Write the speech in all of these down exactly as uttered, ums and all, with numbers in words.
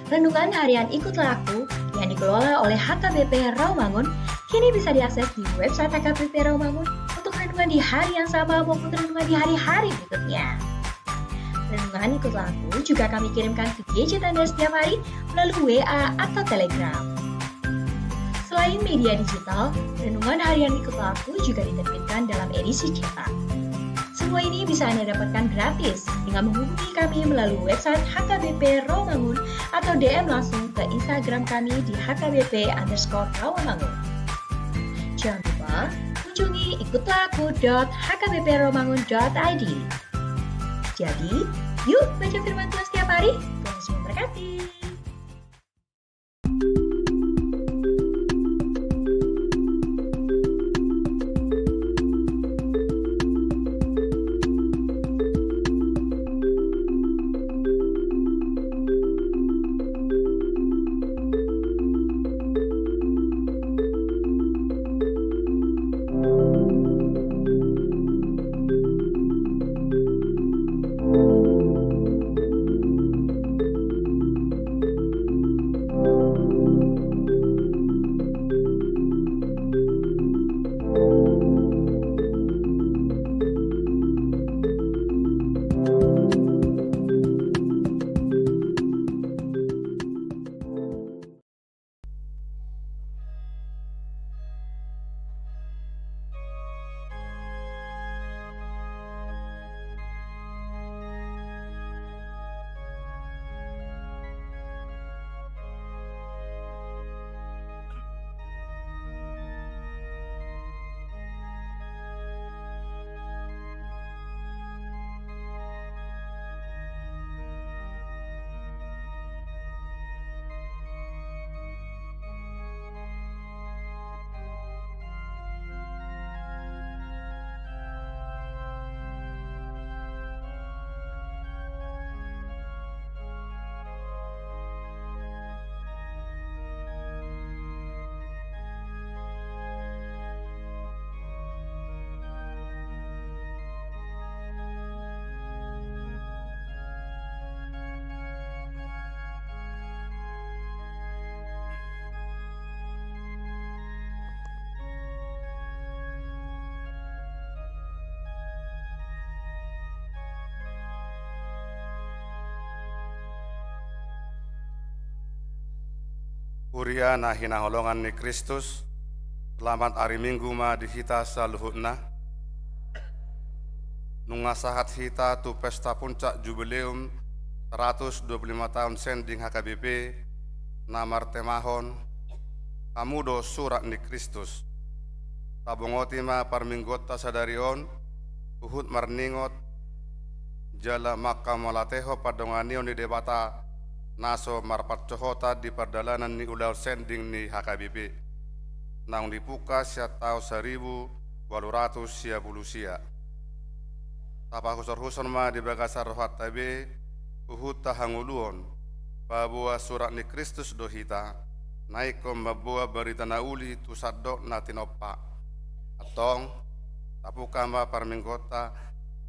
Renungan harian Ikutlah Aku yang dikelola oleh H K B P Rawamangun kini bisa diakses di website H K B P Rawamangun untuk renungan di hari yang sama maupun renungan di hari-hari berikutnya. Renungan Ikutlah Aku juga kami kirimkan ke gadget Anda setiap hari melalui W A atau Telegram. Selain media digital, renungan harian Ikutlah Aku juga diterbitkan dalam edisi cetak. Semua ini bisa Anda dapatkan gratis dengan menghubungi kami melalui website H K B P Rawamangun atau D M langsung ke Instagram kami di H K B P underscore Rawamangun. Jangan lupa kunjungi ikutlah aku dot H K B P rawamangun dot I D. Jadi, yuk baca firman Tuhan setiap hari. Tuhan Yesus memberkati. Huria na hinaholongan ni Kristus, selamat ari Minggu ma di hita saluhutna. Nunga sahat hita tu pesta puncak jubileum saratus dua pulu lima taon sending H K B P, na martemahon, Hamu do Surat ni Kristus. Tabongoti ma parmingguonta sadari on, huhut marningot, jala manghamauliatehon pandonganion ni Debata, na so marpansohotan di pardalanan ni ulaon sending ni H K B P, naung dipungka sian taon saribu ualu ratus sia pulu sia. Tapahusorhuson ma di bagasan rohanta be, huhut tahangoluhon, paboa Surat ni Kristus do hita, na ingkon mamboan barita na uli tu sandok na tinompa. Antong, tapungka ma parmingguonta,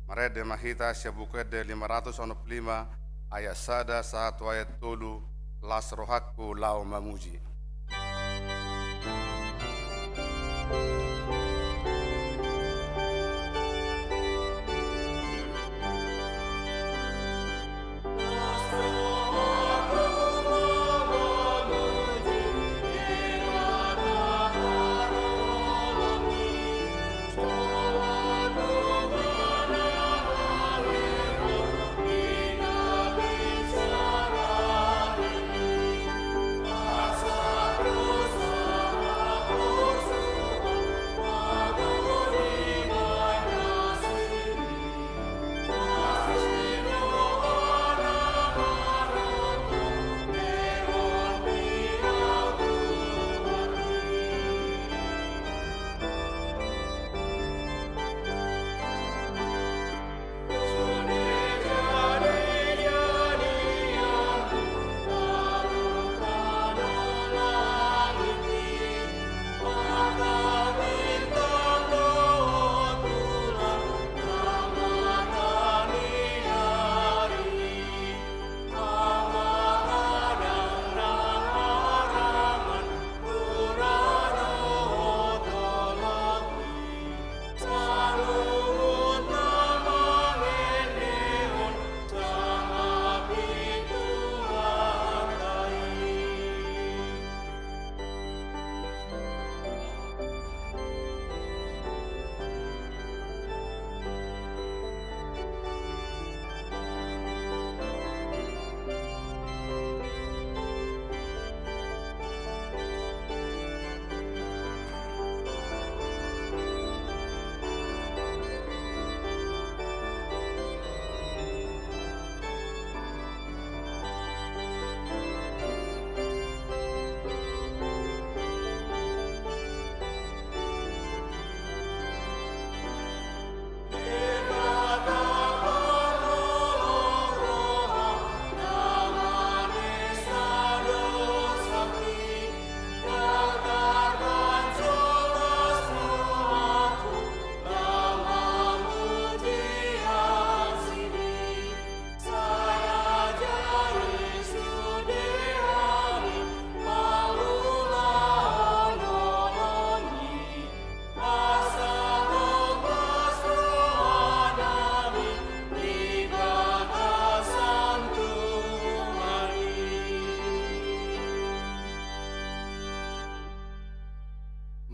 marende ma hita sian Buku Ende lima ratus onom pulu lima, ayat sada sahat tu ayat tolu, Las rohangku laho mamuji.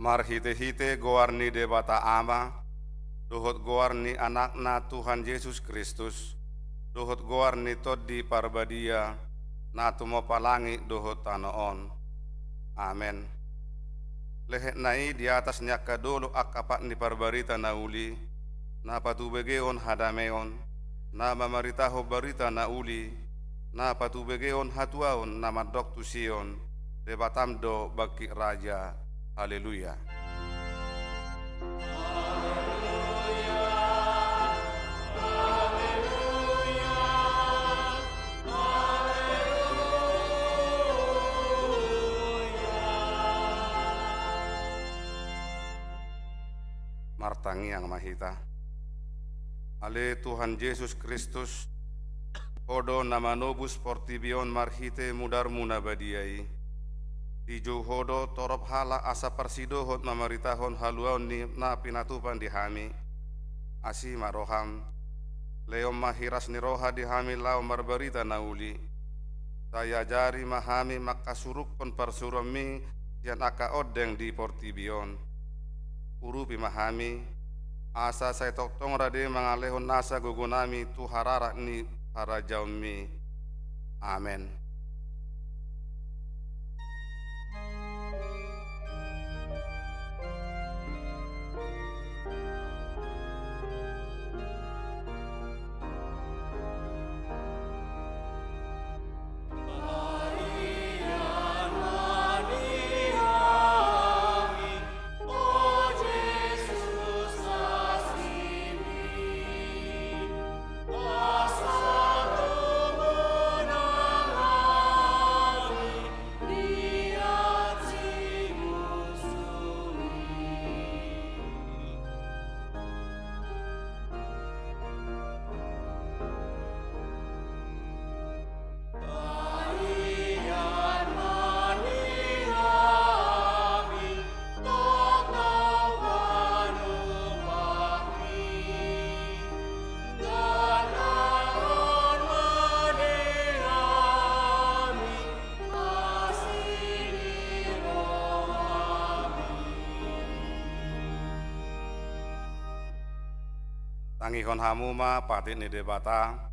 Marhite-hite goar ni Debata Ama, dohot goar ni Anakna Tuhan Jesus Kristus, dohot goar ni Tondi Parbadia, na tumompa langit dohot tano on. Amen. Lehetna i di atas ni angka dolok angka pat ni parbarita na uli, na patubegehon hadameon, na mamaritahon barita na uli, na patubegehon hatuaon na mandok tu Sion, Debatam do bangkit raja. Haleluya. Martangiang ma hita. Ale Tuhan Jesus Kristus, Ho do na manobus portibi on marhite mudarmu na badia i. Dijou Ho do torop halak asa parsidohot mamaritahon haluaon ni na pinatupa di hami. Asi ma roham. Lehon ma hiras ni roha di hami laho marbarita na uli. Sai ajari ma hami mangkasurungkon parsuruanmi sian angka ondeng di portibi on. Urupi ma hami, asa sai tongtong rade mangalehon nasa gogonami tu hararat ni harajaonmi. Amen. Tangihon hamu ma patik ni Debata,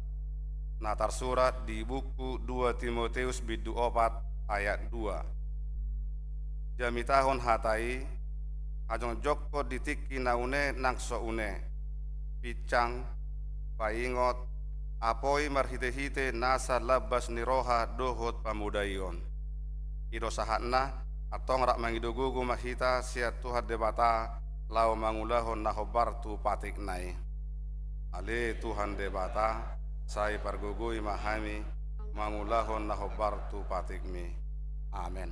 na tarsurat di buku dua Timoteus bindu opat ayat dua. Jamitahon hata i, hajongjongkon di tingki na une nang so une, pinsang, paingot, apoi marhite-hite nasa lambas ni roha dohot pamodaion. I do sahatna, antong rap mangido gogo ma hita sian Tuhan Debata, laho mangulahon na hombar tu patikna i. Ale Tuhan Debata, sai pargogoi ma hami mangulahon na hombar tu patikmi. Amen.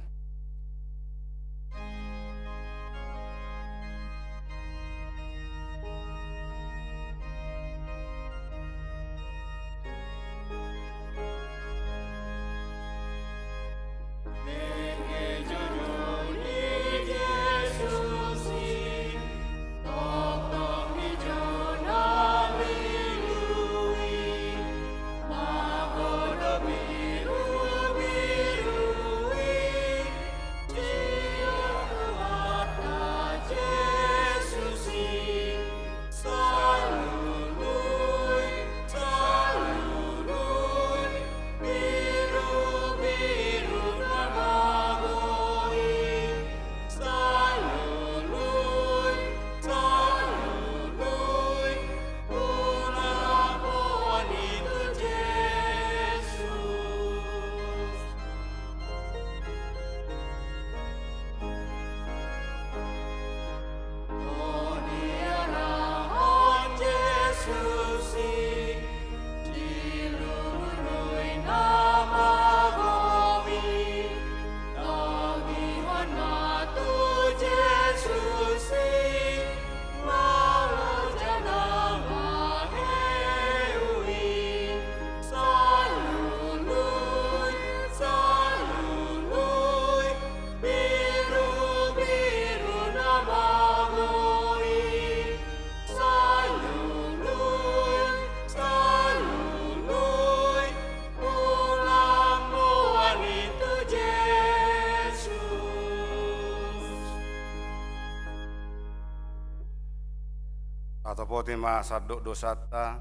Oti ma sandok dosanta,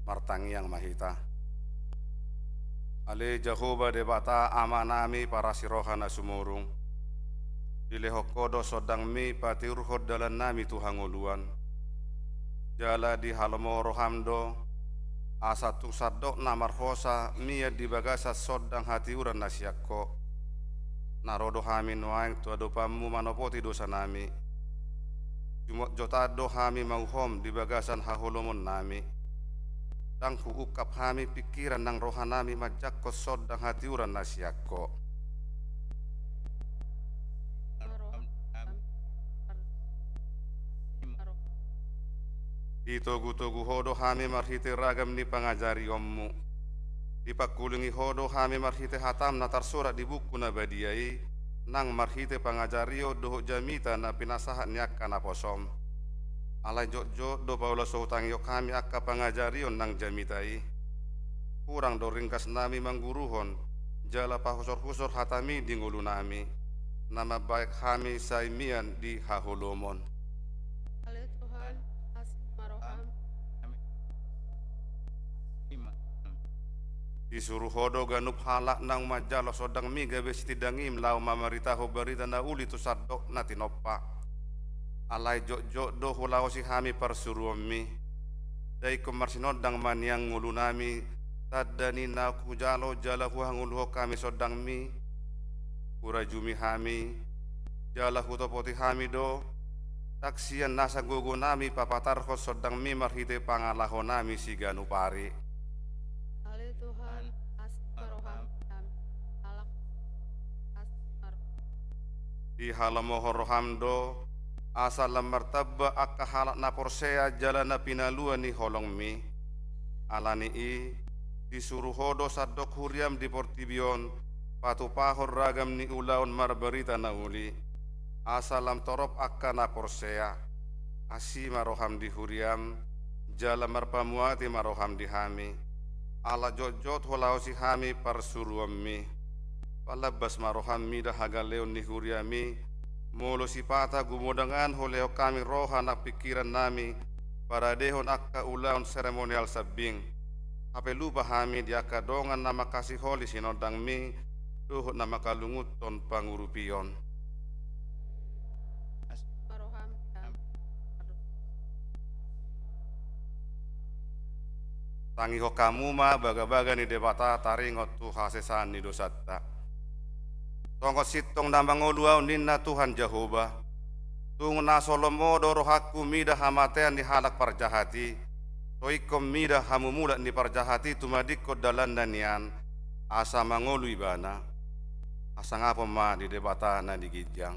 martangiang ma hita. Ale Jahowa Debata Amanami parasi roha na sumurung, dilehon Ho do sondangMi patiurhon dalannami tu hangoluan. Jala dihalomohon rohaM do, asa tung sandok na marhosa mian di bagasan sondang hatiuran na sian Ho. Na ro do hami nuaeng tu adopanMu manopoti dosanami. Jumotjotan do hami mauhom di bagasan haholomonnami. Ndang huungkap hami pingkiran nang rohanami manjangkon sondang hatiuran na sian Ho. Ditogutogu Ho do hami marhite ragam ni pangajarionMu. Dipangkulingi Ho do hami marhite hataM na tarsurat di buku na badia i, nang marhite pangajarion dohot jamita na pinasahat ni angka naposoM. Alai jotjot do paula so hutangihon hami angka pangajarion nang jamita i. Hurang do ringgasnami mangguruhon, jala pahusorhusor hataMi di ngolunami, na mambahen hami sai mian di haholomon. Ale Tuhan, asi ma rohaM. Disuru Ho do ganup halak naung manjalo sondangMi gabe sitindangiM laho mamaritahon barita na uli tu sandok na tinompa. Alai jotjot do hulaosi hami parsuruonMi. Nda ingkon marsinondang ma nian ngolunami, tanda ni naung hujalo jala huhangoluhon hami sondangMi. Hurajumi hami, jala hutopoti hami do, ndang sian nasa gogonami papatarhon sondangMi marhite pangalahonami siganup ari. Ale Tuhan, asi ma rohaM. Dihalomohon rohaM do, asa lam martamba angka halak na porsea jala na pinalua ni holongMi. Ala ni i, disuru Ho do sandok huriaM di portibi on, patupahon ragam ni ulaon marbarita na uli. Asa lam torop angka na porsea. Asi ma rohaM di huriaM, jala marpamuati ma rohaM di hami. Ala jotjot hulaosi hami parsuruonMi. Palambas ma rohaM mida hagaleon ni huriaMi, molo sipata gumodang an hulehon hami roha nang pingkirannami, paradehon angka ulaon seremonial sambing. Hape lupa hami di angka dongan na mangkasiholi sinondangMi, dohot na mangkalungunhon pangurupion. Tangihon hamu ma bagabaga ni Debata taringot tu hasesaan ni dosanta. Songon sintong na mangolu ahu ninna Tuhan Jahowa. Tung na so lomo do rohangku mida hamatean ni halak parjahat i. So ingkon mida hamumulat ni parjahat i tumadingkon dalanna nian, asa mangolu ibana. Hasangapon ma di Debata na di ginjang.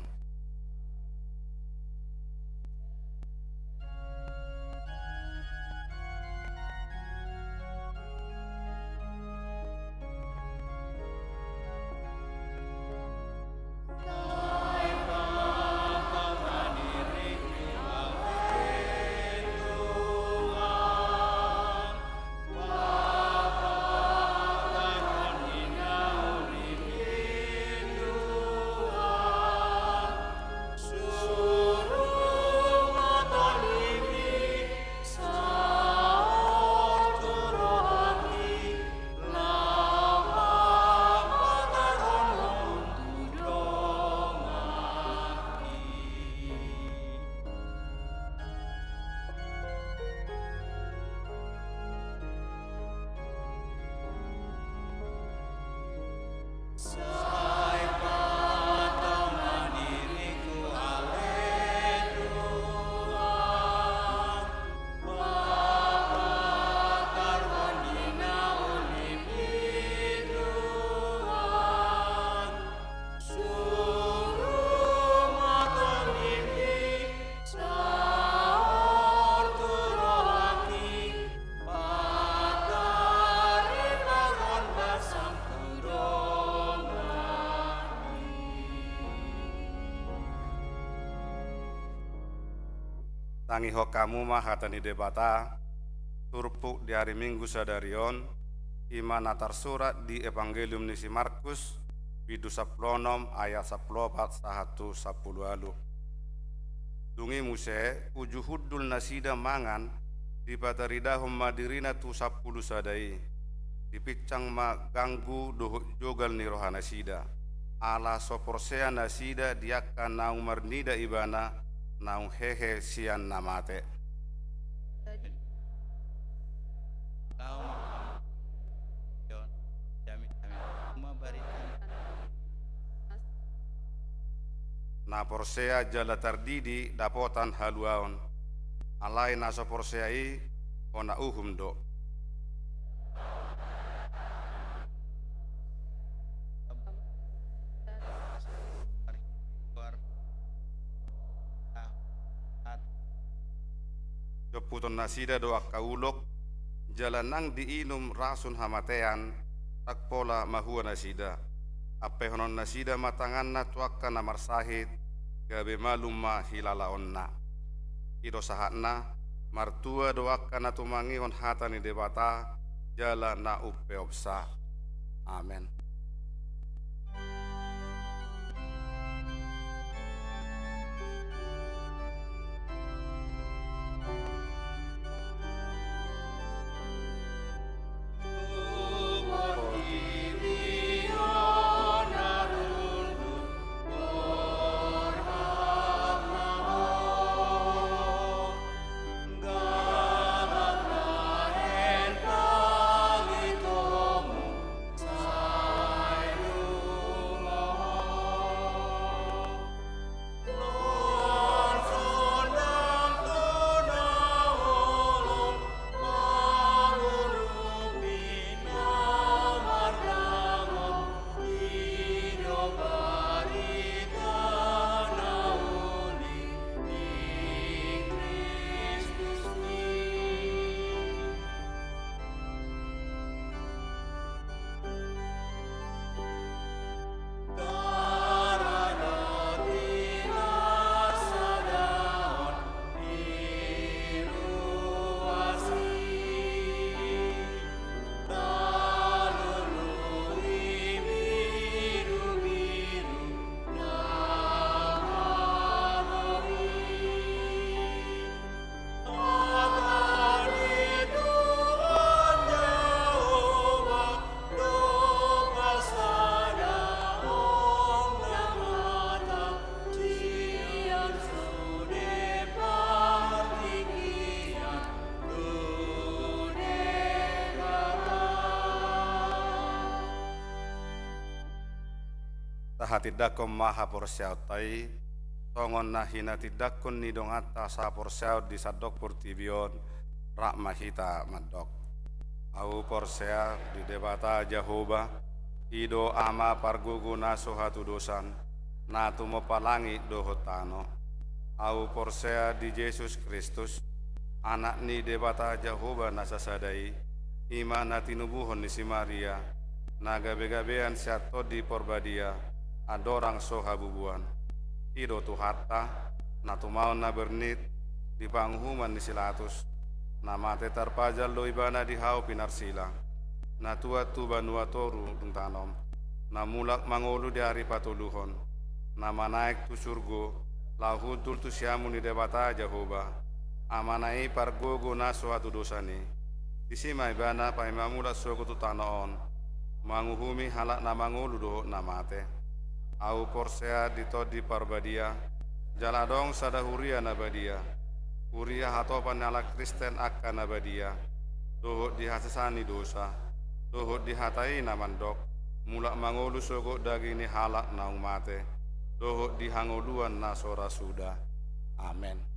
Tangihon hamu ma hata ni Debata, turpuk di ari Minggu sadari on, i ma na tarsurat di Evangelium ni si Markus, bindu sampulu onom ayat sampulu opat sahat tu sampulu ualu. Dung i muse, uju hundul nasida mangan, dipataridahon ma dirina tu sampulu sada i. Dipinsang ma ganggu dohot jogal ni rohanasida, ala so porsea nasida di angka naung marnida ibana, naung hehe sian na mate. Na porsea jala tardidi dapotan haluaon. Alai na so porsea i hona uhum do. Jomputon nasida do angka ulok, jala nang diinum rasun hamatean, ndang pola mahua nasida. Ampehonon nasida ma tanganna tu angka na marsahit, gabe malum ma hilalaonna. I do sahatna, martua do angka na tumangihon hata ni Debata, jala na umpeopsa. Amen. Tahatindangkon ma haporseaonta i, songon na hinatindangkon ni donganta sahaporseaon di sandok portibi on, rap ma hita mandok. Ahu porsea di Debata Jahowa, i do Ama pargogo na so hatudosan, na tumompa langit dohot tano. Ahu porsea di Jesus Kristus, Anak ni Debata Jahowa na sasada i, i ma na tinubuhon ni si Maria, na gabegabean sian Tondi Porbadia, andorang so habubuan. I do Tuhanta, na tumaon na bernit di panguhuman ni si Latus, na mate tarpajal do ibana di hau pinarsilang, na tuat tu banua toru dung tanom, na mulak mangolu di ari patoluhon, na manaek tu surgo, laho hundul tu siamun ni Debata Jahowa, Amana i pargogo na so hatudosan i. Disi ma ibana paima mulak sogot tu tano on, manguhumi halak na mangolu dohot na mate. Ahu porsea di Tondi Parbadia, jala adong sada huria na badia, huria hatopan ni halak Kristen angka na badia, dohot di hasesaan ni dosa, dohot di hata i na mandok, mulak mangolu sogot daging ni halak naung mate, dohot di hangoluan na so ra suda. Amen.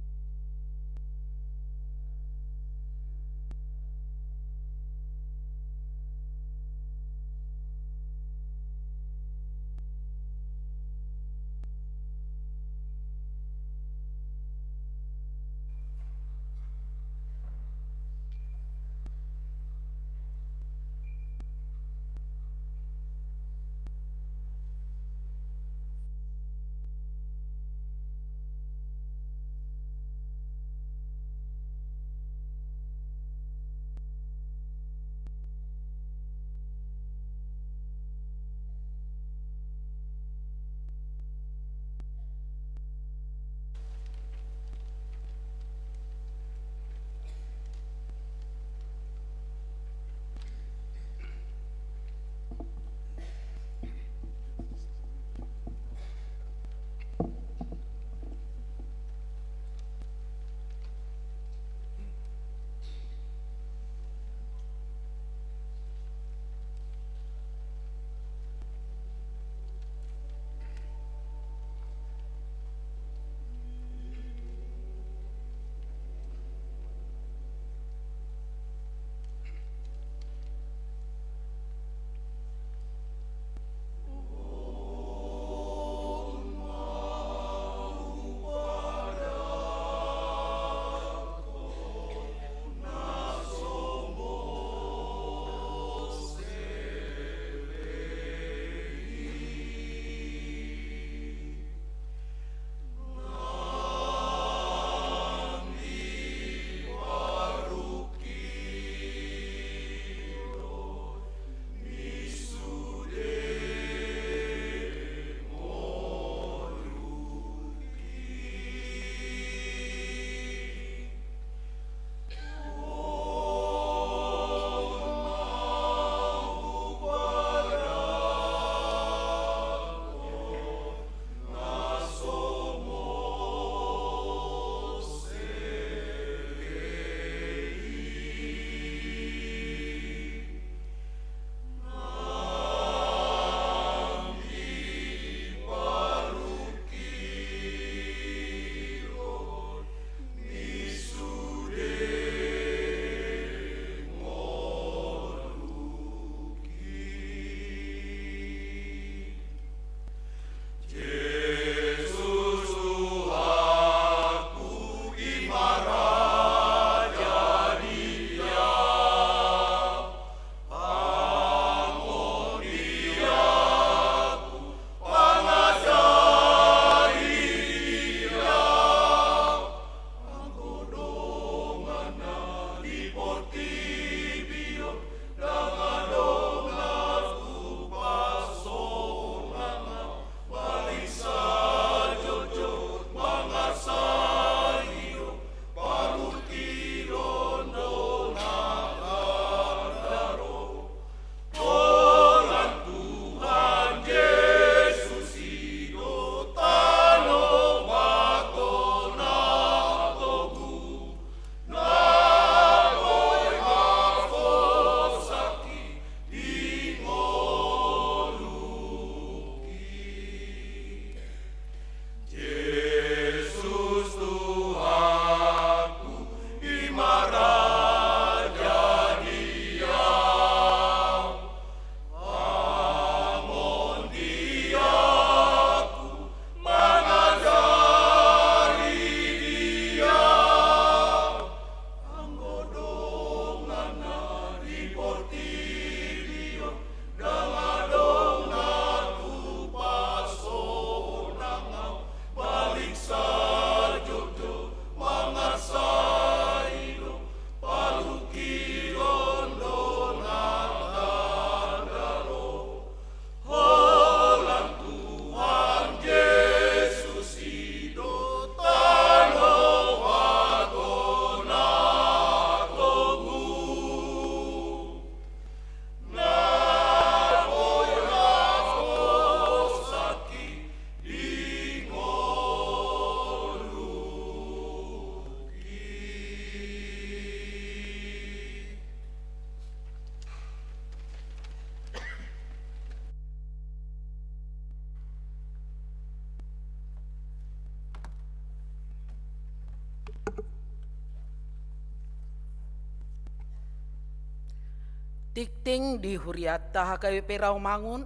Tingting di hurianta H K B P Rawamangun,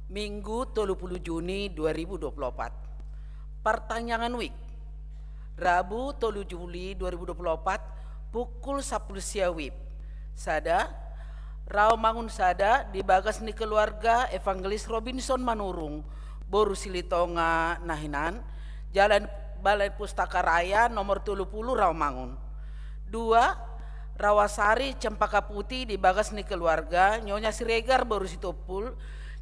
Minggu tolu pulu Juni dua ribu dua pulu opat. Partangiangan WIB. Rabu tolu Juli dua ribu dua pulu opat, pukul sampulu sia WIB. Sada, Rawamangun sada, di bagas ni keluarga Evangelis Robinson Manurung, boru Silitonga na hinan, Jalan Balai Pustaka Raya nomor tolu pulu Rawamangun. Dua, Rawasari Cempaka Putih, di bagas ni keluarga Nyonya Siregar boru Sitompul,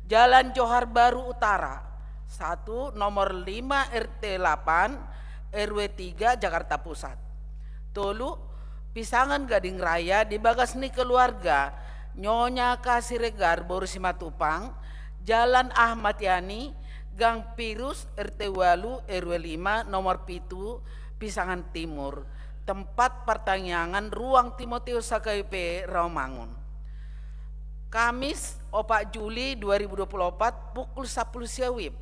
Jalan Johar Baru Utara satu, nomor lima, R T delapan, R W tiga, Jakarta Pusat. Tolu, Pisangan Gading Raya, di bagas ni keluarga Nyonya K Siregar boru Simatupang, Jalan Ahmad Yani, Gang Pirus, R T walu, R W lima, nomor pitu, Pisangan Timur. Tempat partangiangan Ruang Timotius H K B P Rawamangun. Kamis, opat Juli dua ribu dua pulu opat, pukul sampulu sia WIB.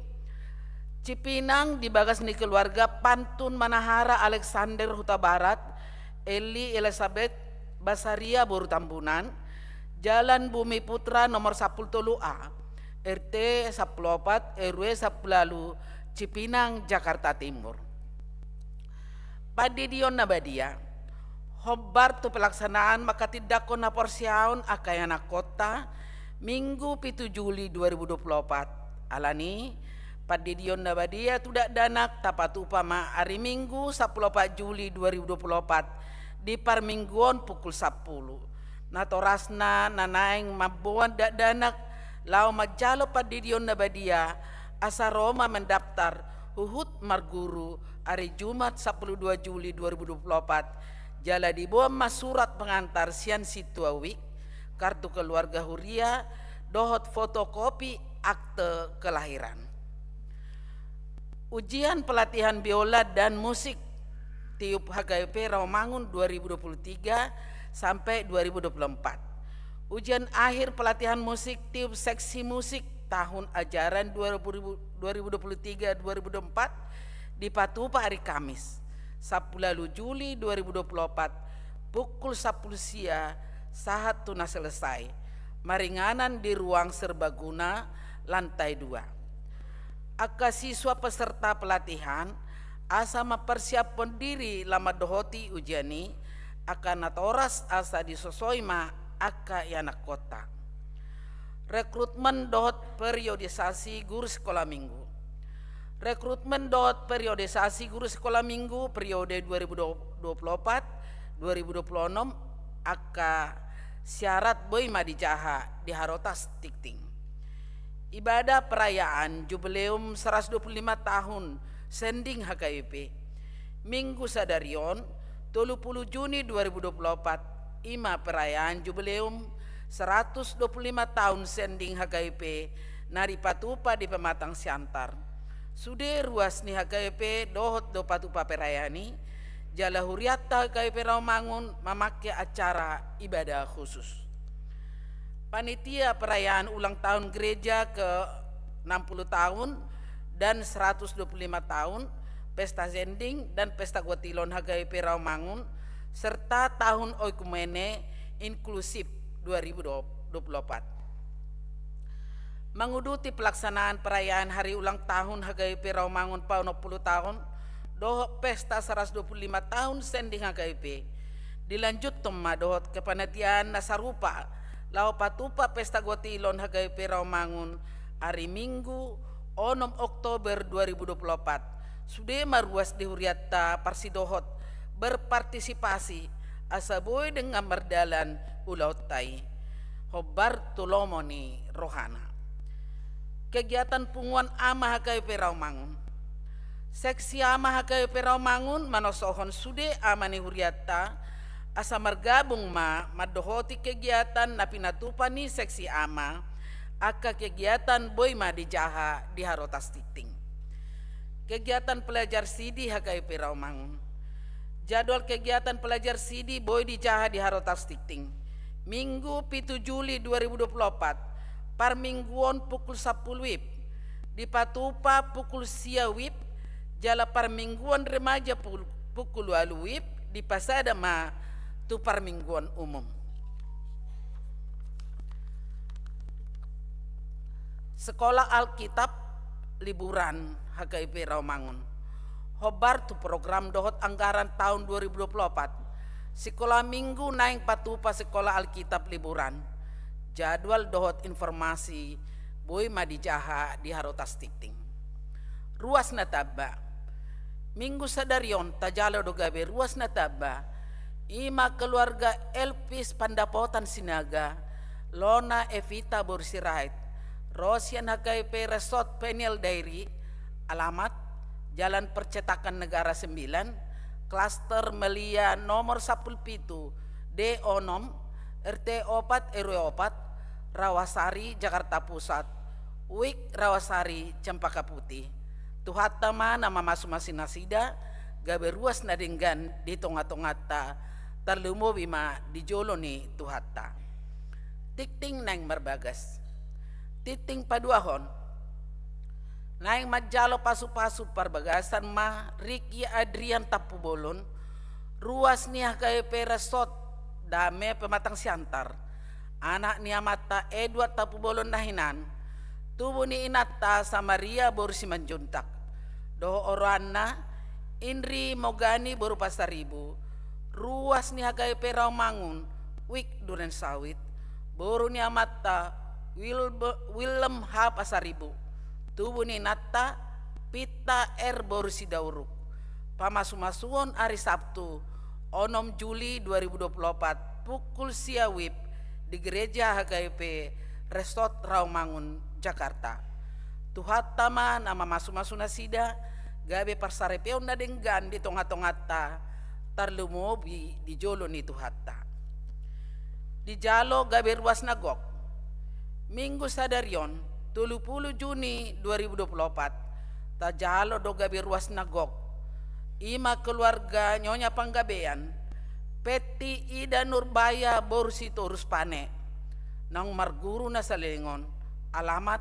Cipinang, di bagas ni keluarga Pantun Manahara Alexander Hutabarat, Eli Elizabeth Basaria boru Tambunan, Jalan Bumi Putra nomor sampulu tolu A, R T sampulu opat, R W sampulu ualu, Cipinang, Jakarta Timur. Pandidion na badia. Hombar tu pelaksanaan manghatindanghon haporseaon angka ianakhonta, Minggu pitu Juli dua ribu dua pulu opat. Alani, pandidion na badia tu dakdanak tapatupa ma ari Minggu sampulu opat Juli dua ribu dua pulu opat, di parmingguon pukul sampulu. Natorasna na naeng mamboan dakdanak laho manjalo pandidion na badia, asa ro ma mendaftar huhut marguru ari Jumat sampulu dua Juli dua ribu dua pulu opat, jala diboan ma surat pengantar sian sintua WIB, kartu keluarga huria, dohot fotokopi akte kelahiran. Ujian pelatihan biola dan musik tiup H K B P Rawamangun dua ribu dua pulu tiga sampai dua ribu dua pulu empat. Ujian akhir pelatihan musik tiup seksi musik tahun ajaran dua ribu, dua ribu dua puluh tiga dua ribu dua puluh empat dipatupa ari Kamis, sampulu ualu Juli dua ribu dua puluh opat, pukul sampulu sia sahat tu na selesai, maringanan di ruang serbaguna, lantai dua. Angka siswa peserta pelatihan, asa mamparsiaphon diri laho mandohoti ujian i, angka natoras asa disosoi ma angka ianakhonta. Rekrutmen dohot periodisasi guru sikola minggu. Rekrutmen dohot periodisasi guru sikola minggu periode dua ribu dua puluh opat dua ribu dua puluh enam, angka syarat boi ma dijaha di Harotas Tingting. Ibadah perayaan Jubileum seratus dua puluh lima tahun Sending H K B P. Minggu sadari on, tolu pulu Juni dua ribu dua puluh opat, i ma perayaan Jubileum seratus dua puluh lima tahun Sending H K B P na dipatupa di Pematang Siantar. Sude ruas ni H K B P dohot do patupa perayaan i, jala hurianta H K B P Rawamangun mamangke acara ibadah khusus. Panitia perayaan ulang tahun gereja ke enam puluh tahun dan seratus dua puluh lima tahun, pesta sending dan pesta gotilon H K B P Rawamangun, serta tahun oikumene inklusif dua ribu dua puluh opat. Manguduti pelaksanaan perayaan hari ulang tahun H K B P Rawamangun paonom pulu tahun, dohot pesta seratus dua puluh lima tahun Sending H K B P, dilanjuthon ma dohot kepanitiaan na sarupa, laho patupa pesta gotilon H K B P Rawamangun, ari Minggu, onom Oktober dua ribu dua puluh opat, sude ma ruas di hurianta parsidohot berpartisipasi, asa boi dengan mardalan ulaonta i. Hombar tu lomo ni rohana. Kegiatan punguan ama H K B P Rawamangun. Seksi ama H K B P Rawamangun manosohon sude ama ni hurianta, asa margabung ma mandohoti kegiatan na pinatupa ni seksi ama, angka kegiatan boi ma dijaha di Harotas Tingting. Kegiatan pelajar sidi H K B P Rawamangun. Jadwal kegiatan pelajar sidi boi dijaha di Harotas Tingting. Minggu pitu Juli dua ribu dua puluh opat, parmingguon pukul sampulu WIB, dipatupa pukul sia WIB, jala parmingguon remaja pul-, pukul ualu WIB, dipasada ma tu parmingguon umum. Sekolah Alkitab liburan H K I P Rawamangun. Hombar tu program dohot anggaran taon dua ribu dua puluh opat. Sikola minggu naeng patupa sekolah Alkitab liburan. Jadwal dohot informasi boi ma dijaha di harotas tingting. Ruas na tamba. Minggu sadari on tajalo do gabe ruas na tamba. I ma keluarga Elvis Pandapotan Sinaga, Lona Evita boru Sirait, ro sian H K I P Resort Peniel Dairi, alamat Jalan Percetakan Negara sembilan, Klaster Melia nomor sampulu pitu, D onom, R T opat, R W opat, Rawasari, Jakarta Pusat, Wik Rawasari, Cempaka Putih. Tuhanta ma na mamasumasu nasida, gabe ruas na denggan di tongatonganta, tarlumobi ma di jolo ni Tuhanta. Tingting naeng marbagas. Tingting paduahon. Naeng manjalo pasupasu parbagasan ma Ricky Adrian Tampubolon, ruas ni H K I P Resort Dame Pematang Siantar, anak ni amanta Edward Tampubolon na hinan, tubu ni inanta Samaria boru Simanjuntak, dohot oroanna Indri Mogani boru Pasaribu, ruas ni H K I P Rawamangun, Wik Durensawit, boru ni amanta Wilbe-, Willem H Pasaribu, tubu ni inanta Pitta R boru Sidauruk. Pamasumasuon ari Sabtu, onom Juli dua ribu dua puluh opat, pukul sia wib, di Gereja H K I P Resort Rawamangun, Jakarta. Tuhanta ma na mamasumasu nasida, gabe parsaripeon na denggan di tongatonganta, tarlumobi di jolo ni Tuhanta. Dijalo gabe ruas na gok. Minggu sadari on, tolu pulu Juni dua ribu dua puluh opat, tajalo do gabe ruas na gok. I ma keluarga Nyonya Panggabean, Petti Ida Nurbaya boru Sitorus Pane, naung marguru na saleleng on, alamat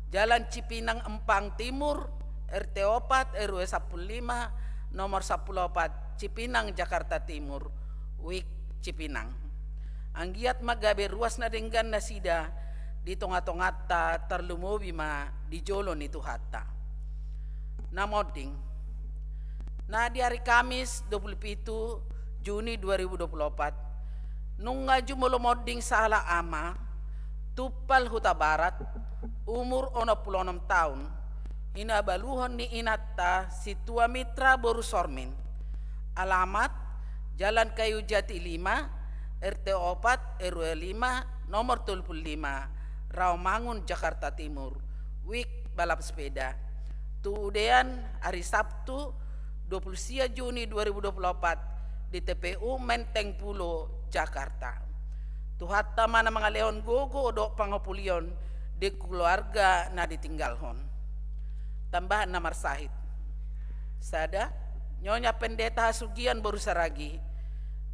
Jalan Cipinang Empang Timur, R T opat, R W sampulu lima, nomor sampulu opat, Cipinang, Jakarta Timur, Wik Cipinang. Anggiat ma gabe ruas na denggan nasida di tongatonganta, tarlumobi ma di jolo ni Tuhanta. Na monding. Na di ari Kamis dua pulu pitu Juni dua ribu dua pulu opat, nunga jumolo monding sahala ama, Tumpal Hutabarat, umur onom pulu onom taon, hinabaluhon ni inanta Situa Mitra boru Sormin. Alamat Jalan Kayu Jati lima, R T opat, R W lima, nomor tolu pulu lima, Rawamangun, Jakarta Timur. Wik balap sepeda. Tu udean ari Sabtu, dua pulu sia Juni dua ribu dua pulu opat, di T P U Menteng Pulo, Jakarta. Tuhanta ma na mangalehon gogo dohot pangapulion di keluarga na ditinggalhon. Tambahan na marsahit. Sada, Nyonya Pendeta Hasugian boru Saragi,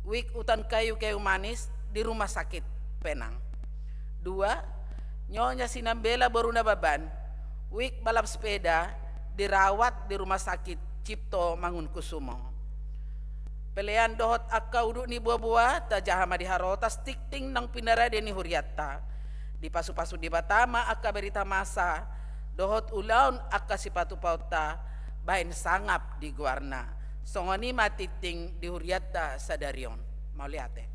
Wik Utan Kayu, Kayu Manis, di Rumah Sakit Penang. Dua, Nyonya Sinambela boru Nababan, Wik balap sepeda, dirawat di Rumah Sakit Cipto Mangunkusumo. Pelean dohot angka udut ni boaboa, tajaha ma di harotas tingting naung pinarade ni hurianta. Dipasupasu Debata ma angka berita masa, dohot ulaon angka sipatupaonta, bahen sangap di goarna. Songon i ma tingting di hurianta sadari on. Mauliate.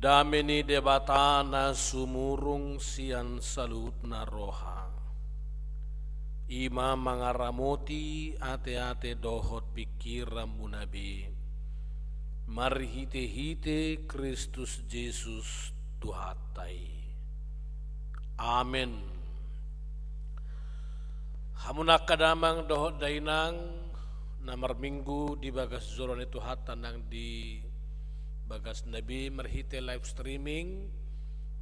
Dame ni Debata na sumurung sian saluhutna roha, i ma mangaramoti ateate dohot pingkiranmuna be, marhitehite Kristus Jesus Tuhanta i. Amen. Hamu angka damang dohot dainang na marminggu di bagas joro ni Tuhanta nang di bagasna be marhite live streaming,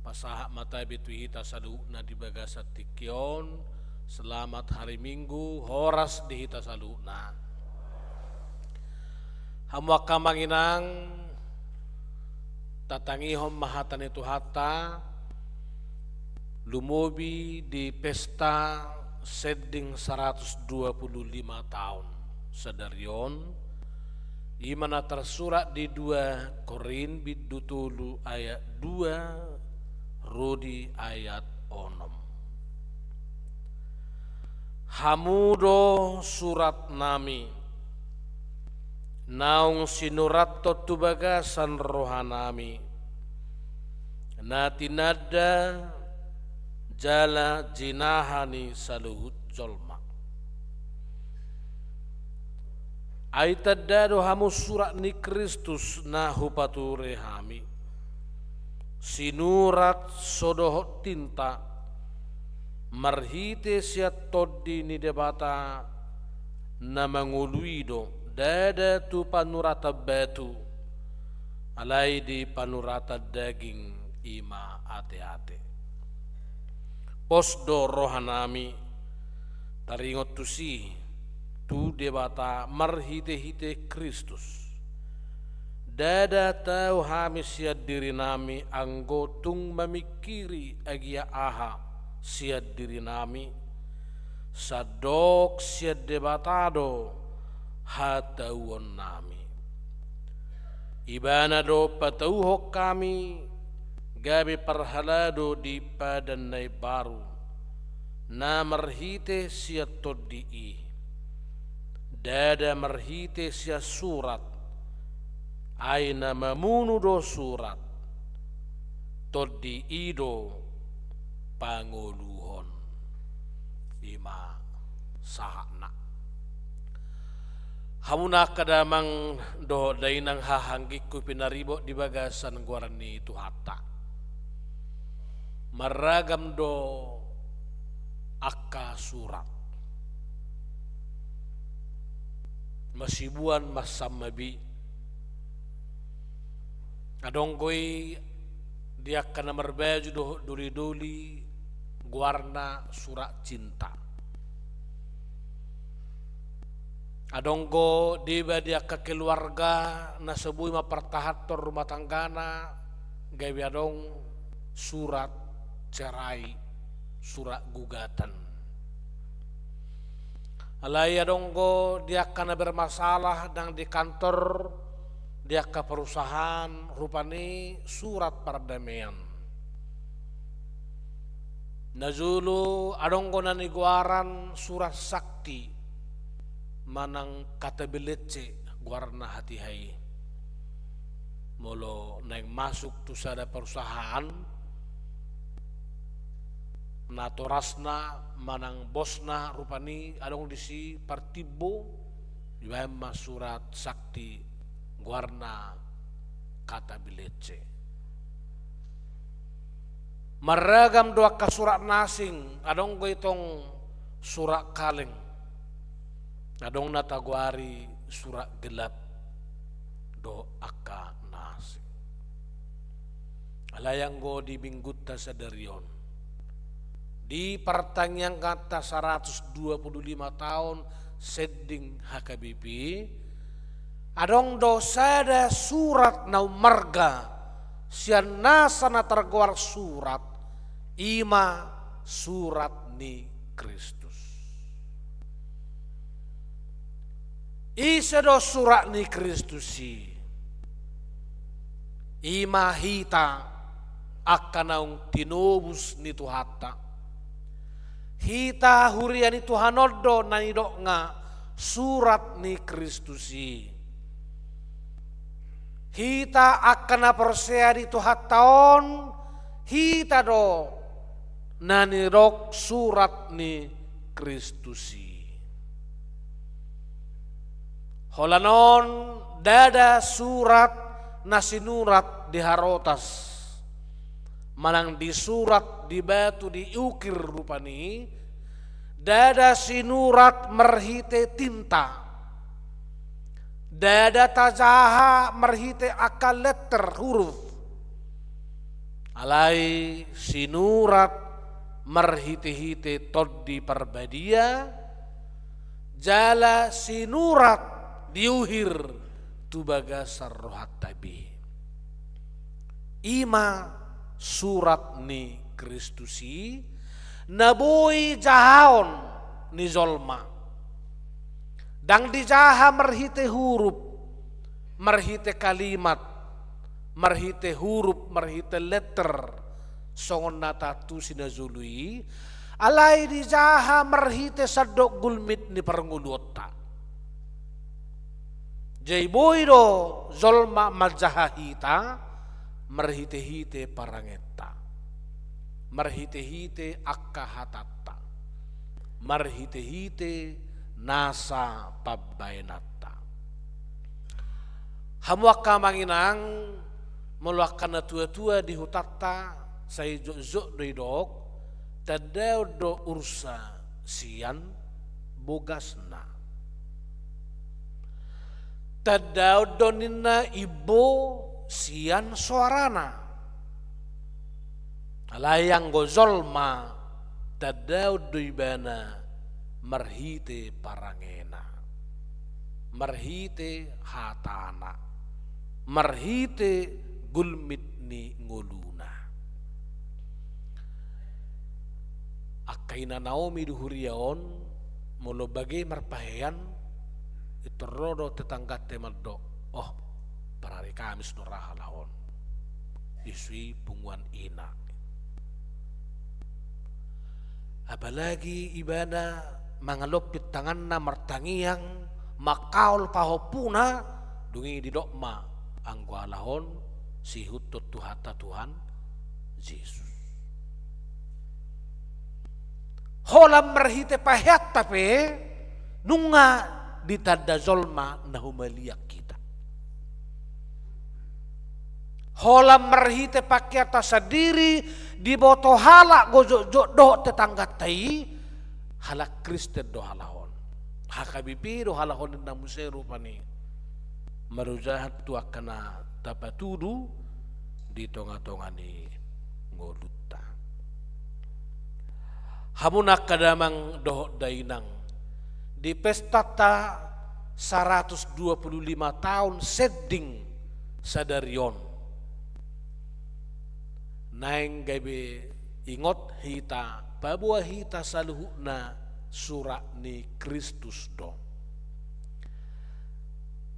pasahat ma tabe tu hita saluhutna di bagasan tingki on. Selamat hari Minggu, horas di hita saluhutna. Hamu angka amang inang, tatangihon ma hata ni Tuhanta, lumobi di pesta sending saratus dua pulu lima taon sadari on, i ma na tarsurat di dua Korint bindu tolu ayat dua ro di ayat onom. Hamu do suratnami, naung sinurathon tu bagasan rohanami, na tinanda jala jinaha ni saluhut jolma. Ai tanda do hamu surat ni Kristus na hupature hami, sinurat so dohot tinta, marhite sian Tondi ni Debata na mangolu i do, ndada tu panuratan batu, alai di panuratan daging, i ma ateate. Pos do rohanami taringot tusi tu Debata marhitehite Kristus. Ndada tau hami sian dirinami anggo tung mamingkiri agia aha sian dirinami, sandok sian Debata do hatauonnami. Ibana do patauhon hami gabe parhalado di padan na imbaru, na marhite sian Tondi i. Ndada marhite sian surat, ai na mamunu do surat, Tondi i do pangoluhon. I ma sahatna. Hamu angka damang dohot dainang, haha anggingku pinaribot di bagasan goar ni Tuhanta. Marragam do angka surat. Masibuan, mansam ma be. Adong do i di angka na marbaju dohot doli-doli goarna surat cinta. Adong do deba di angka keluarga na so boi mampartahanhon rumah tanggana, gabe adong surat cerai, surat gugatan. Alai adong do di angka na bermasalah nang di kantor, di angka perusahaan, rupani surat pardamean. Najolo adong do na nigoaran surat sakti manang kata belece goarna hatiha i. Molo naeng masuk tu sada perusahaan, natorasna manang bosna rupani adong disi partimbo, dibaen ma surat sakti goarna kata belece. Marragam do angka surat na asing, adong do i tong surat kaleng, adong na tagoari surat gelap, dohot angka na asing. Alai anggo di minggunta sadari on, di partangianganta saratus dua pulu lima taon sending H K B P, adong do sada surat na ummarga sian nasa na targoar surat, i ma surat ni Kristus. Ise do surat ni Kristus i? I ma hita angka naung tinobus ni Tuhanta. Hita huria ni Tuhan on do na nidokna surat ni Kristus i. Hita angka na porsea di Tuhanta on, hita do na nidok surat ni Kristus i. Holan on, ndada surat na sinurat di harotas, manang disurat di batu di ukir rupani, ndada sinurat marhite tinta, ndada tajaha marhite angka letter, huruf, alai sinurat marhite-hite Tondi Parbadia, jala sinurat diuhir tu bagasan rohanta be. I ma surat ni Kristus i, na boi jahaon ni jolma. Ndang dijaha marhite huruf, marhite kalimat, marhite huruf, marhite letter, songon na taantusi na jolo i, alai dijaha marhite sandok gulmit ni parngoluonta. Jadi boi do jolma manjaha hita marhite-hite parangenta, marhite-hite angka hatanta, marhite-hite nasa pambahenanta. Hamu angka amang inang, molo angka na tua-tua di hutanta, sai jotjot do didok, tandaon do ursa sian bogasna. Tandaon do ninna imbo sian soarana. Alai anggo jolma, tandaon do ibana marhite parangena, marhite hatana, marhite gulmit ni ngoluna. Angka ina Naomi di huria on, molo bage marpahean, pintor ro do tetangganta mandok, oh, parari Kamis do ra halak on. Disi punguan ina. Apalagi ibana mangalompit tanganna martangiang, mangkaol pahompuna, dung i didok ma anggo halak on siihuthon Tuhanta Tuhan Jesus. Holan marhite paheanta pe, nunga ditanda jolma na humaliang hita. Holan marhite paheanta sandiri, diboto halak do jotjot dohot tetangganta i, halak Kristen do halak on. H K B P do halak on ninna muse rupani. Marojahan tu angka na tapatudu di tonga-tonga ni ngolunta. Hamu angka damang dohot dainang, di pestanta saratus dua pulu lima taon sending sadari on, naeng gabe ingot hita, paboa hita saluhutna surat ni Kristus do.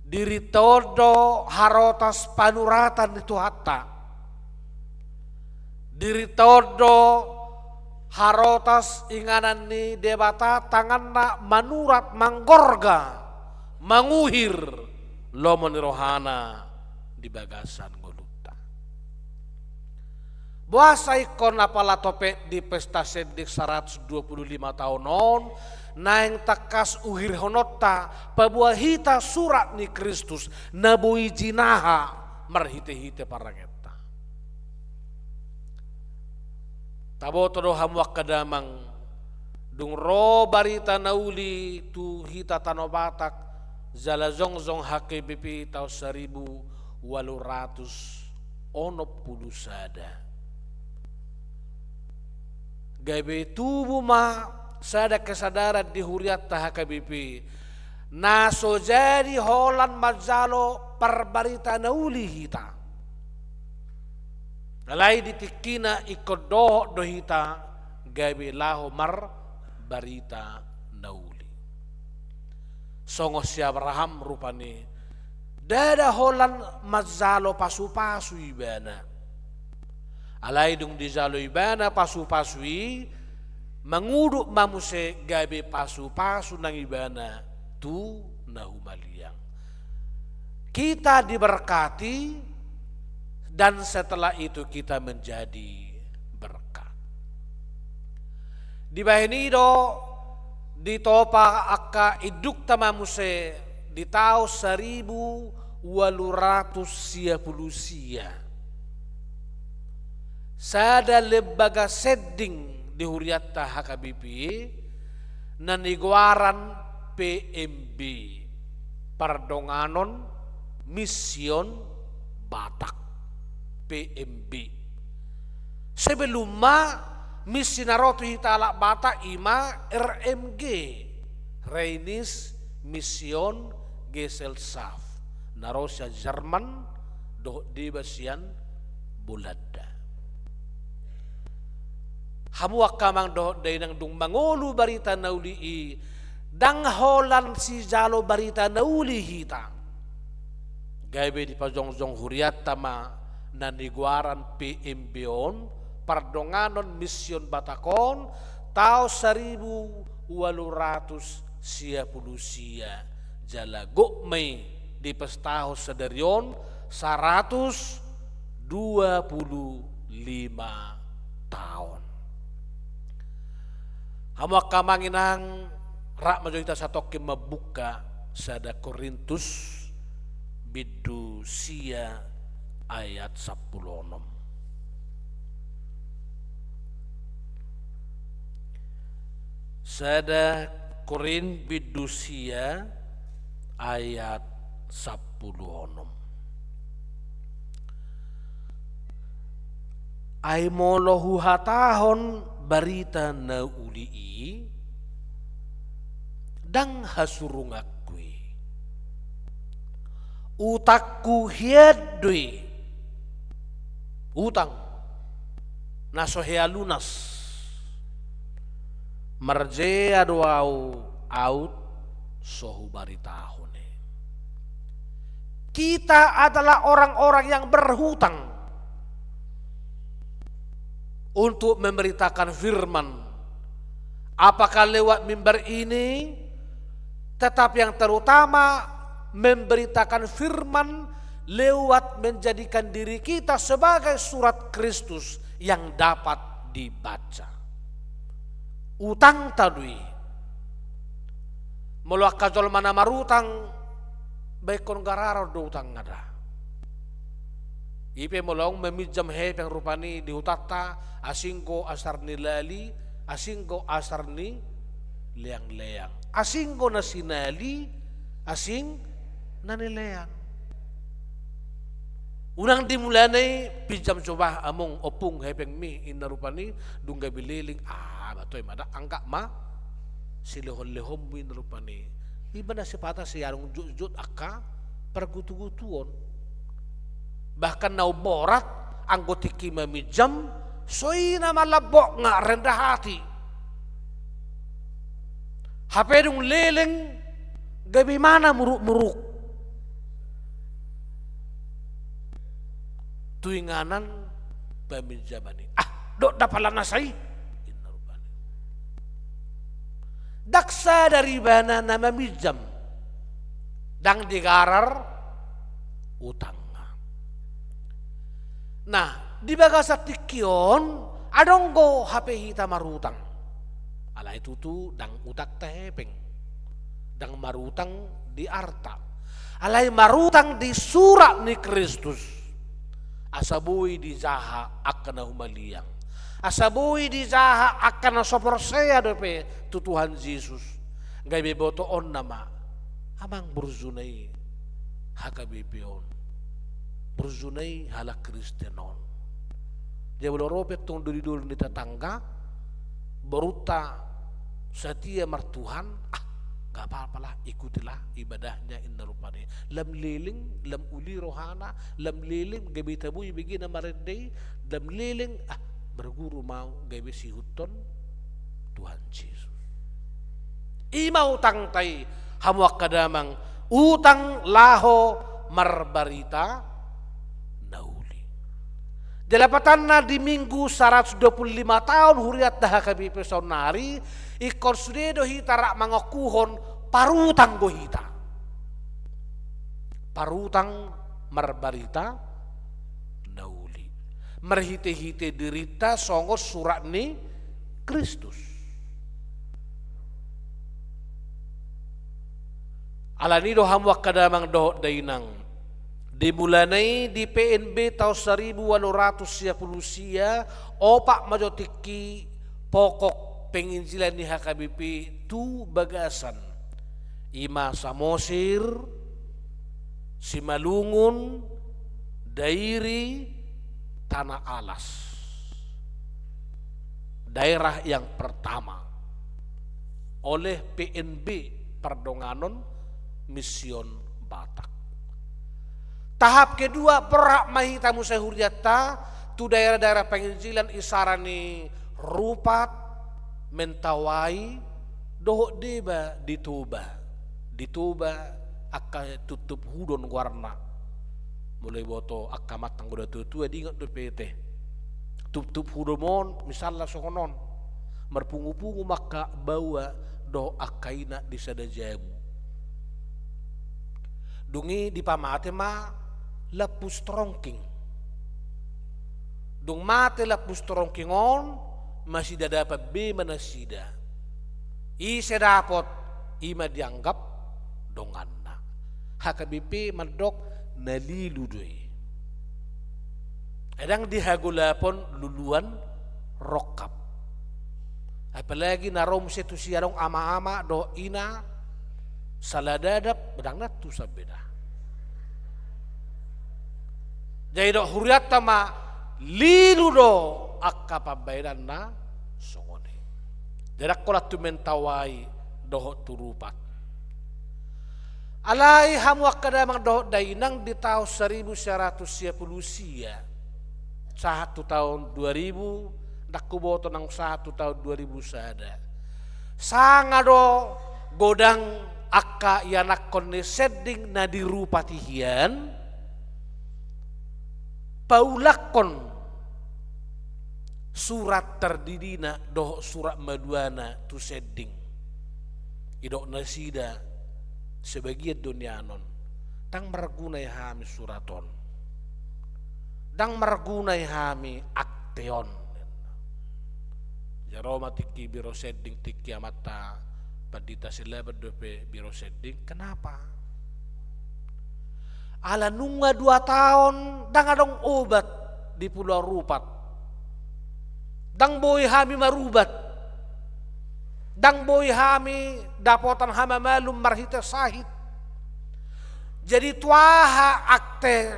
Dirinta on do harotas panuratan ni Tuhanta. Dirinta on do harotas inganan ni Debata, tanganna manurat, manggorga, manguhir lomo ni rohana di bagasan ngolunta. Boasa ingkon apala topet di pesta sending saratus dua pulu lima taon on, naeng tangkas uhirhononta, paboa hita surat ni Kristus, na boi jinaha marhite-hite parangenta. Taboto do hamu angka damang, dung ro barita na uli tu hita Tano Batak, jala jongjong H K B P taon saribu ualu ratus onom pulu sada. Gabe tubu ma sada kesadaran di hurianta H K B P, na so jadi holan manjalo parbarita na uli hita. Alai di tingkina ingkon dohot do hita gabe laho marbarita na uli. Songon si Abraham rupani, ndada holan manjalo pasu-pasu ibana. Alai dung dijalo ibana pasu-pasu i, mangudut ma muse gabe pasu-pasu nang ibana tu na humaliang. kita diberkati, dan setelah itu kita menjadi berkat. Dibahen i do ditopa angka indukta ma muse di taon saribu ualu ratus sia pulu sia. Sada lembaga sending di hurianta H K B P na nigoaran P M B, Pardonganon Mission Batak, P M B. Sebelumna misi na ro tu hita halak Batak i ma R M G, Rheinische Missionsgesellschaft, na ro sian Jerman dohot deba sian Belanda. Hamu angka amang dohot dainang, dung mangolu barita na uli i, ndang holan sijalo barita na uli hita. Gabe dipajongjong hurianta ma na nigoaran P M B on, Pardonganon Mission Batak on, taon saribu ualu ratus sia pulu sia, jala gok ma i dipestahon sadari on saratus dua pulu lima taon. Hamu angka amang inang, rap ma jo hita satongkin mambuka sada Korintus bindu sia ayat sampulu onom. Sada Korint bindu sia ayat sampulu onom. Ai molo huhatahon barita na uli i, ndang hasurunganku i. Utangku hian do i. Utang na so hea lunas. Marjea do au, aut so hubaritahon i. Kita adalah orang-orang yang berhutang untuk memberitakan firman. Apakah lewat mimbar ini, tetapi yang terutama memberitakan firman lewat menjadikan diri kita sebagai surat Kristus yang dapat dibaca. Utangta do i. Molo angka jolma na marutang, baenon gararan do utangna da. I pe molo adong maminjam hepeng rupani di hutanta, asing do asar ni lali, asing do asar ni leangleang. Asing do na sinali, asing na nileang. Unang di mulana i pinjam jo bah among, ompung, hepengmi, inna rupani, dung gabe leleng, ah, ba toe ma da, anggap ma silehonlehonmu, inna rupani. Iba na sipata sai adong jotjot angka pargutugutuon. Bahkan na umborat, anggo tingki maminjam, so i na malambok nga rendah hati. Hape dung leleng, gabe ma na murukmuruk. Tu inganan paminjaman i. Ah, dok da pala na sai. Inna rupani. Ndang sadar ibana na maminjam. Ndang digarar utangna. Nah, di bagasan tingki on, adong do hape hita marutang. Alai tutu ndang utangta hepeng. Ndang marutang di arta. Alai marutang di surat ni Kristus. Asa boi dijaha angka na humaliang. Asa boi dijaha angka na so porsea dope tu Tuhan Jesus. Gabe botoonna ma, amang, burjuna i H K B P on. Burjuna i halak Kristen on. Jadi molo ro pe tong dolidoli ni tetangga, borunta setia martuhan, ah, nggak apa-apalah, ikutilah ibadahnya, inna rupani. Lam leleng, lam uli rohana, lam leleng gabe tabo ibege na marende i, lam leleng, ah, berguru ma au gabe siihuthon Tuhan Jesus. I ma utangta i, hamu angka damang, utang laho marbarita na uli. Di lapatanna, di Minggu saratus dua pulu lima taon hurianta H K B P saonnari, ingkon sude do hita rap mangokuhon parutang do hita. parutang marbarita na uli. Marhite-hite dirinta songon surat ni Kristus. Alani do hamu angka damang dohot dainang, di mulana i di P N B taon saribu ualu ratus sia pulu sia, opat ma jo tingki pokok penginjilan ni H K B P tu bagasan. I ma Samosir, Simalungun, Dairi, Tanah Alas. Daerah yang pertama oleh P N B Pardonganon Mission Batak. Tahap kedua, borhat ma hita muse hurianta tu daerah-daerah penginjilan, isara ni Rupat, Mentawai, dohot Deba di Toba. Di Toba angka Tuptup Hudon goarna. Molo iboto angka amanta anggo na tua-tua diingot dope i. Tuptup Hudon on misalna songon on. Marpungu-pungu ma angka baoa dohot angka ina di sada jabu. Dung i dipamate ma Lampus Trongking. Dung mate Lampus Trongking on, masida dapot be ma nasida. Ise dapot, i ma dianggap donganna. H K B P mandok na lilu do i. Ndang dihagolapon luluan rongkap. Apalagi na ro muse tusi adong ama-ama dohot ina, sala dadap, ndang na tusa beda. Jadi dohot hurianta ma lilu do angka pambaenanna songon i. Jadi ndang holan tu Mentawai dohot tu Rupat. Alai hamu angka damang dohot dainang, di taon saribu sia ratus sia pulu sia sahat tu taon dua ribu, ndang huboto nang sahat tu taon dua ribu sada. Sanga do godang angka ianakkon ni Sending na di Rupat i hian, paulakkon surat tardidina dohot surat maduana tu Sending. Didok nasida, sebagian do nian on, ndang marguna i hami surat on. Ndang marguna i hami akte on. Jaro ma tingki Biro Sending, tingki amanta Pandita Silaban dope Biro Sending. Kenapa? Ala nunga dua taon ndang adong obat di Pulau Rupat. Ndang boi hami marubat. Ndang boi hami dapotan hamamalum marhite sahit. Jadi tu aha akte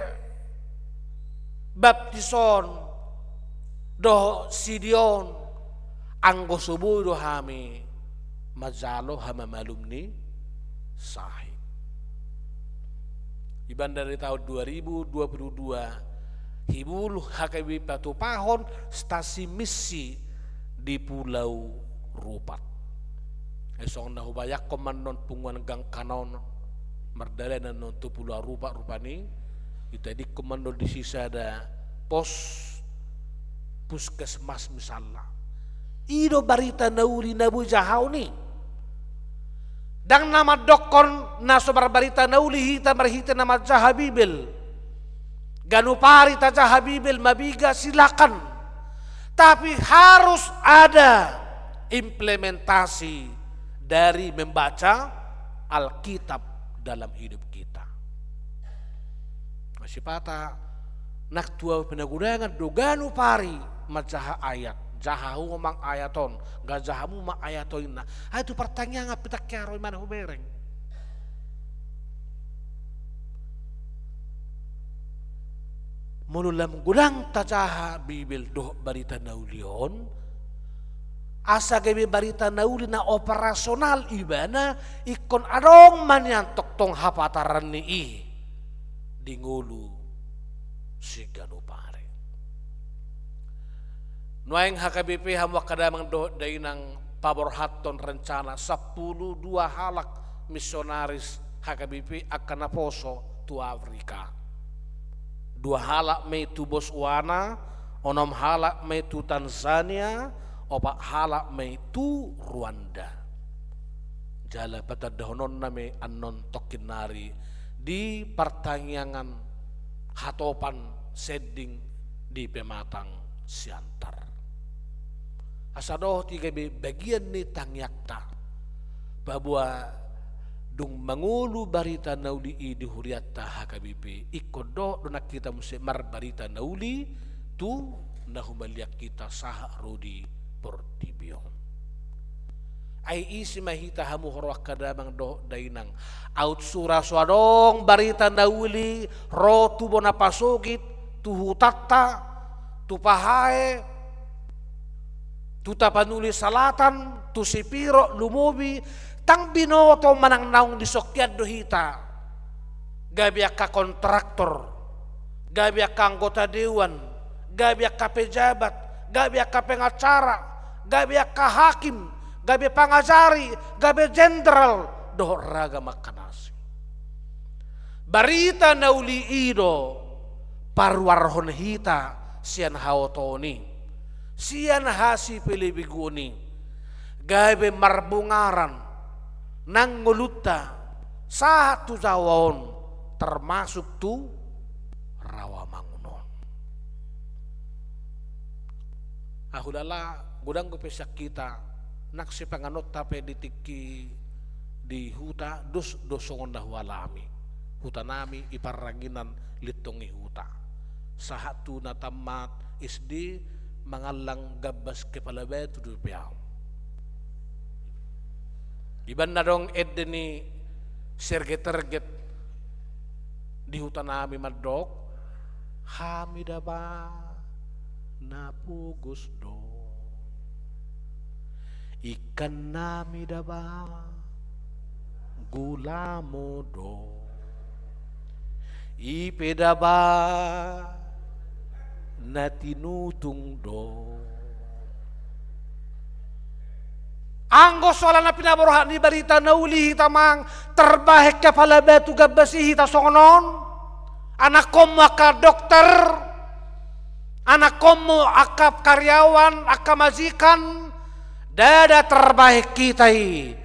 baptis on dohot sidi on, anggo so boi do hami manjalo hamamalum ni sahit. Ibana dari taon dua ribu dua puluh dua, hibul H K B P patupahon stasi misi di Pulau Rupat. Ai songon na hubayangkon ma annon punguan Gangkan on mardalanan annon tu Pulau Rupat rupani, ditadingkon ma annon disi sada pos puskesmas misalna. I do barita na uli na boi jahaon i. Ndang na mandokkon na so marbarita na uli hita marhite na manjaha Bibel. Ganup ari tajaha Bibel, mabiga, silakan. Tapi harus ada implementasi dari membaca Alkitab dalam hidup kita. Masipata, nang tu ahu pinagodang do ganup ari manjaha ayat, jaha hamu ma ayat on, nunga jaha hamu ma ayat on, ninna. Ai tu partangiangan pe ndang hea ro imana hubereng. Molo lam godang tajaha Bibel dohot barita na uli on, asa gabe barita na uli na operasional ibana, ingkon adong ma nian tongtong hapataranna i di ngolu siganup ari. Nuaeng H K B P, hamu angka damang dohot dainang, paborhathon rencana sampulu dua halak misionaris H K B P angka naposo tu Afrika. Dua halak ma i tu Botswana, onom halak ma i tu Tanzania, opat halak ma i tu Rwanda. Jala patandahononna ma i annon tongkin nari di partangiangan hatopan sending di Pematang Siantar. Asa dohot i gabe bagian ni tangiangta, paboa dung mangolu barita na uli i di hurianta H K B P, ingkon dohot do nang hita muse marbarita na uli tu na humaliang hita sahat ro di portibi on. Ai isi ma hita hamu huroha angka damang dohot dainang. Aut sura so adong barita na uli ro tu bona pasogit, tu hutanta, tu Pahae, tu Tapanuli Salatan, tu Sipirot, Lumobi, ndang binoto manang naung disongkian do hita. Gabe angka kontraktor, gabe angka anggota dewan, gabe angka pejabat, gabe angka pengacara, gabe angka hakim, gabe pangajari, gabe jenderal, dohot ragam angka na asing. Barita na uli i do paruarhon hita sian haotoon i, sian hasipelebeguon i, gabe marbungaran nang ngolunta sahat tu Jawa on, termasuk tu Rawamangun on. Hulala godang dope sian hita, nang sipanganonta pe di tingki di huta, dos do songon na hualami. Hutanami i parranginan, lintong ni huta. Sahat tu na tamat S D mangallang gambas kepala batu dope ahu. Iba na adong ende ni serget-erget di hutanami mandok, hami daba na pogos do, ikan nami daba gulamo do, i pe daba na tinutung do. Anggo so ala na pinaborhat ni barita na uli hita, amang, tarbahen kepala batu gambas i hita songon on. Anakkonmu angka dokter, anakkonmu angka karyawan, angka majikan, ndada tarbahen hita i.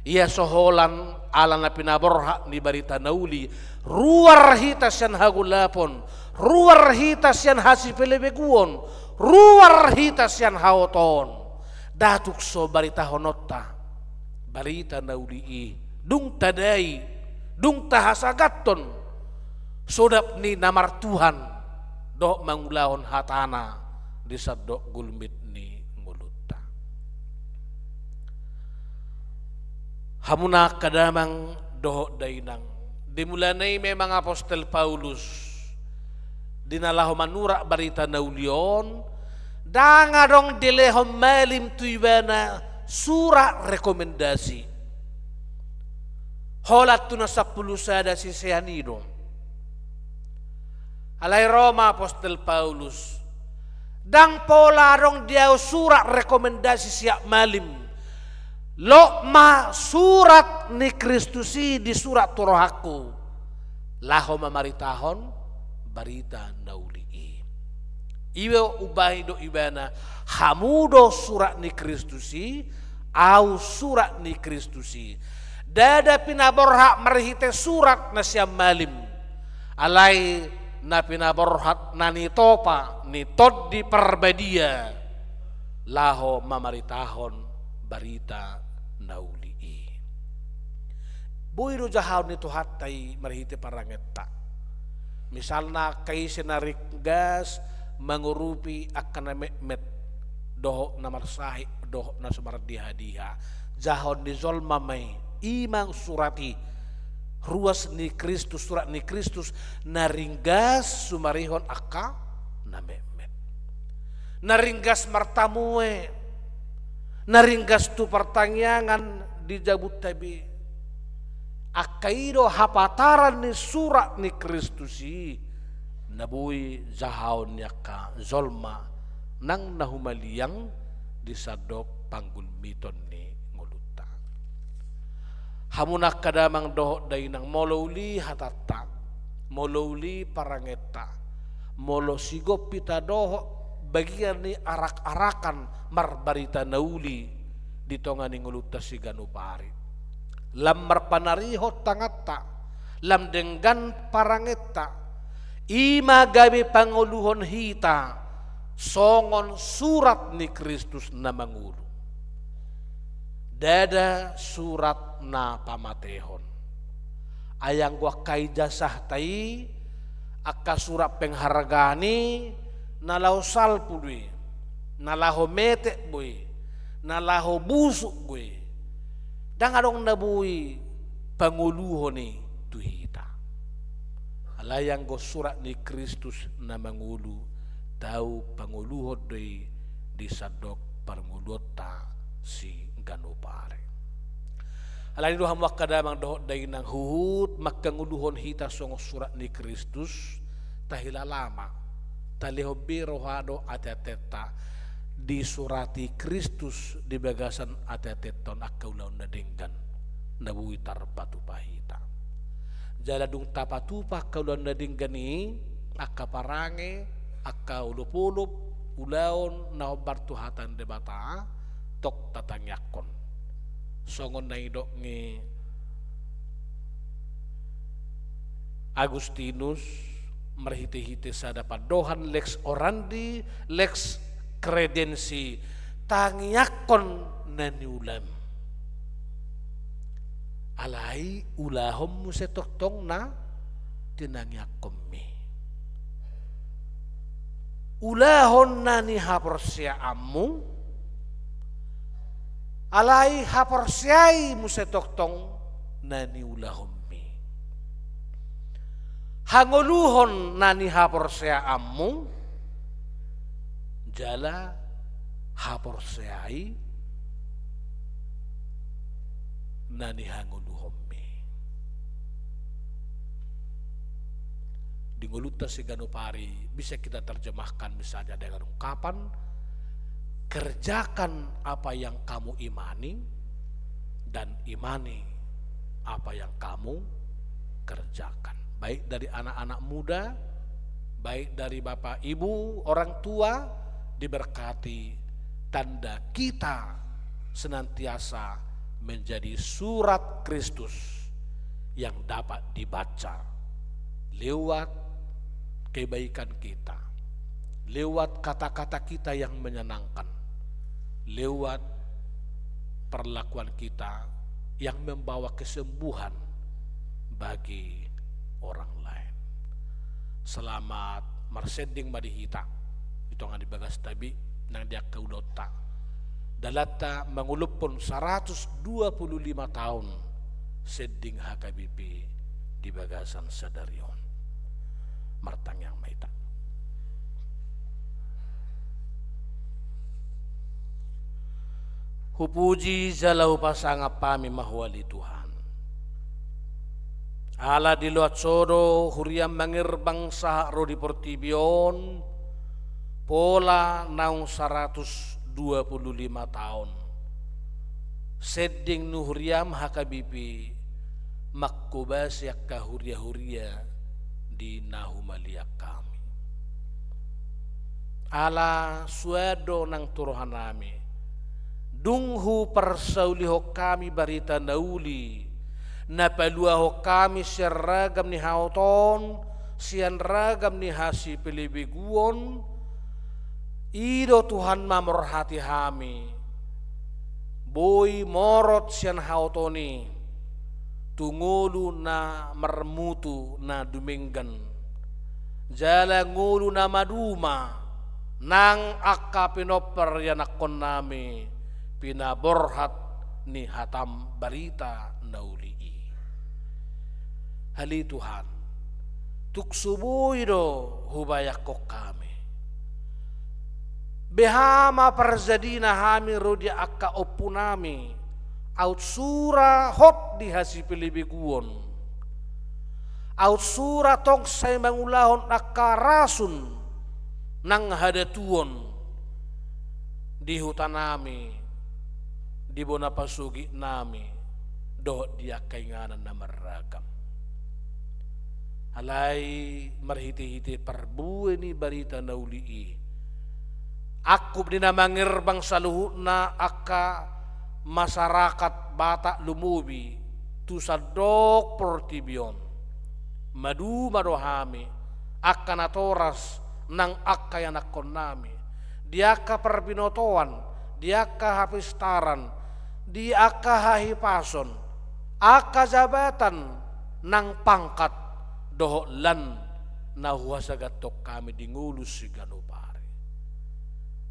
Ia so holan ala na pinaborhat ni barita na uli, ruar hita sian hagolapon, ruar hita sian hasipelebeguon, ruar hita sian haotoon. Ndada tung so baritahononta barita na uli i, dung tadai, dung tahasagathon sodap ni na martuhan dohot mangulahon hatana di sandok gulmit ni ngolunta. Hamuna angka damang dohot dainang, di mulana i memang apostel Paulus, di na laho manurat barita na uli on, ndang adong dilehon malim tu ibana surat rekomendasi. Holan tu na sampulu sada sisean i do. Alai ro ma apostel Paulus, ndang pola adong di ahu surat rekomendasi sian malim. Lot ma surat ni Kristus i disurat tu rohangku, laho mamaritahon barita na uli i. Iba umbahen do ibana, hamu do surat ni Kristus i, ahu surat ni Kristus i. Ndada pinaborhat marhite surat na sian malim, alai na pinaborhat na nitopa ni Tondi Parbadia laho mamaritahon barita na uli i. Boi do jahaon ni Tuhanta i marhite parangenta. Misalna angka ise na ringgas mangurupi angka na metmet dohot na marsahit dohot na so mardiha-diha, jahaon ni jolma ma i, i ma surat i, ruas ni Kristus, surat ni Kristus na ringgas sumarihon angka na metmet, na ringgas martamue, na ringgas tu partangiangan di jabunta be. Angka i do hapataran ni surat ni Kristus i na boi jahaon ni angka jolma nang na humaliang di sandok panggulmiton ni ngolunta. Hamuna angka damang dohot dainang, molo uli hatanta, molo uli parangenta, molo sigop hita dohot bagian ni arak-arakan marbarita na uli di tonga ni ngolunta siganup ari, lam marpanarihon tanganta, lam denggan parangenta, i ma gabe pangoluhon hita songon surat ni Kristus na mangolu. Ndada surat na pamatehon. Ai anggo angka ijasahta i, angka surat penghargaan i, na laho salpu do i, na laho metek do i, na laho busuk do i. Ndang adong na boi pangoluhon i tu hita. Alai anggo surat ni Kristus na mangolu, tau pangoluhon do i di sandok parngoluonta siganup ari. Alani do hamu angka damang dohot dainang, huhut mangkangoluhon hita songon surat ni Kristus, tahilala ma, talehon be roha dohot ateatenta, disurati Kristus di bagasan ateatenta on angka ulaon na denggan na boi tarpatupa hita. Jala dung tapatupa angka ulaon na denggan i, angka parange, angka olopolop, ulaon na hombar tu hata ni Debata, tong tatangiangkon. Songon na nidok ni Agustinus, marhitehite sada pandohan lex orandi, lex credendi, tangiangkon na niulam. Alai ulahon muse tongtong na tinangiangkonmi. Ulahon na nihaporseaonmu, alai haporseai muse tongtong na niulahonmi. Hangoluhon na nihaporseaonmu, jala haporseai na nihangoluhonmi. Di ngolunta siganup ari, bisa kita terjemahkan misalnya dengan ungkapan, kerjakan apa yang kamu imani, dan imani apa yang kamu kerjakan. Baik dari anak-anak muda, baik dari bapak ibu, orang tua, diberkati, tanda kita senantiasa menjadi surat Kristus yang dapat dibaca lewat kebaikan kita, lewat kata-kata kita yang menyenangkan, lewat perlakuan kita yang membawa kesembuhan bagi orang lain. Selamat marsending ma di hita, di tonga ni bagas tabi nang di angka ulaonta. Dalanta mangolophon saratus dua pulu lima taon sending H K B P di bagasan sadari on. Martangiang ma hita. Hupuji jala hupasangap hami ma Ho ale Tuhan. Ala diloas Ho do huriaM mangirbang sahat ro di portibi on, pola naung saratus dua pulu lima taon. Sending ni huriaM H K B P, mangkobasi angka huria-huria di na humaliang hami. Ala suan do nang tu rohanami, dung huparsaulihon hami barita na uli, na paluahon hami sian ragam ni haotoon, sian ragam ni hasipelebeguon, i do Tuhan mamorhati hami, boi morot sian haotoon i, tu ngolu na marmutu na dumenggan, jala ngolu na maduma, nang angka pinompar ianakkonnami, pinaborhat ni hataM barita na uli i. Ale Tuhan, tung so boi do hubayangkon hami. Beha ma parjadina hami ro di angka ompunami, aut sura hot di hasipelebeguon, aut sura tong sai mangulahon angka rasun nang hadatuon di hutanami, di bona pasogitnami, dohot di angka inganan na marragam. Alai marhite-hite parbue ni barita na uli i, angkup ni na mangirbang saluhutna angka masarakat Batak lumobi tu sandok portibi on, Maduma do hami, angka natoras nang angka ianakkonnami, di angka parbinotoan, di angka hapistaran, di angka hahipason, angka jabatan nang pangkat, dohot lan na huhasagathon hami di ngolu siganup ari.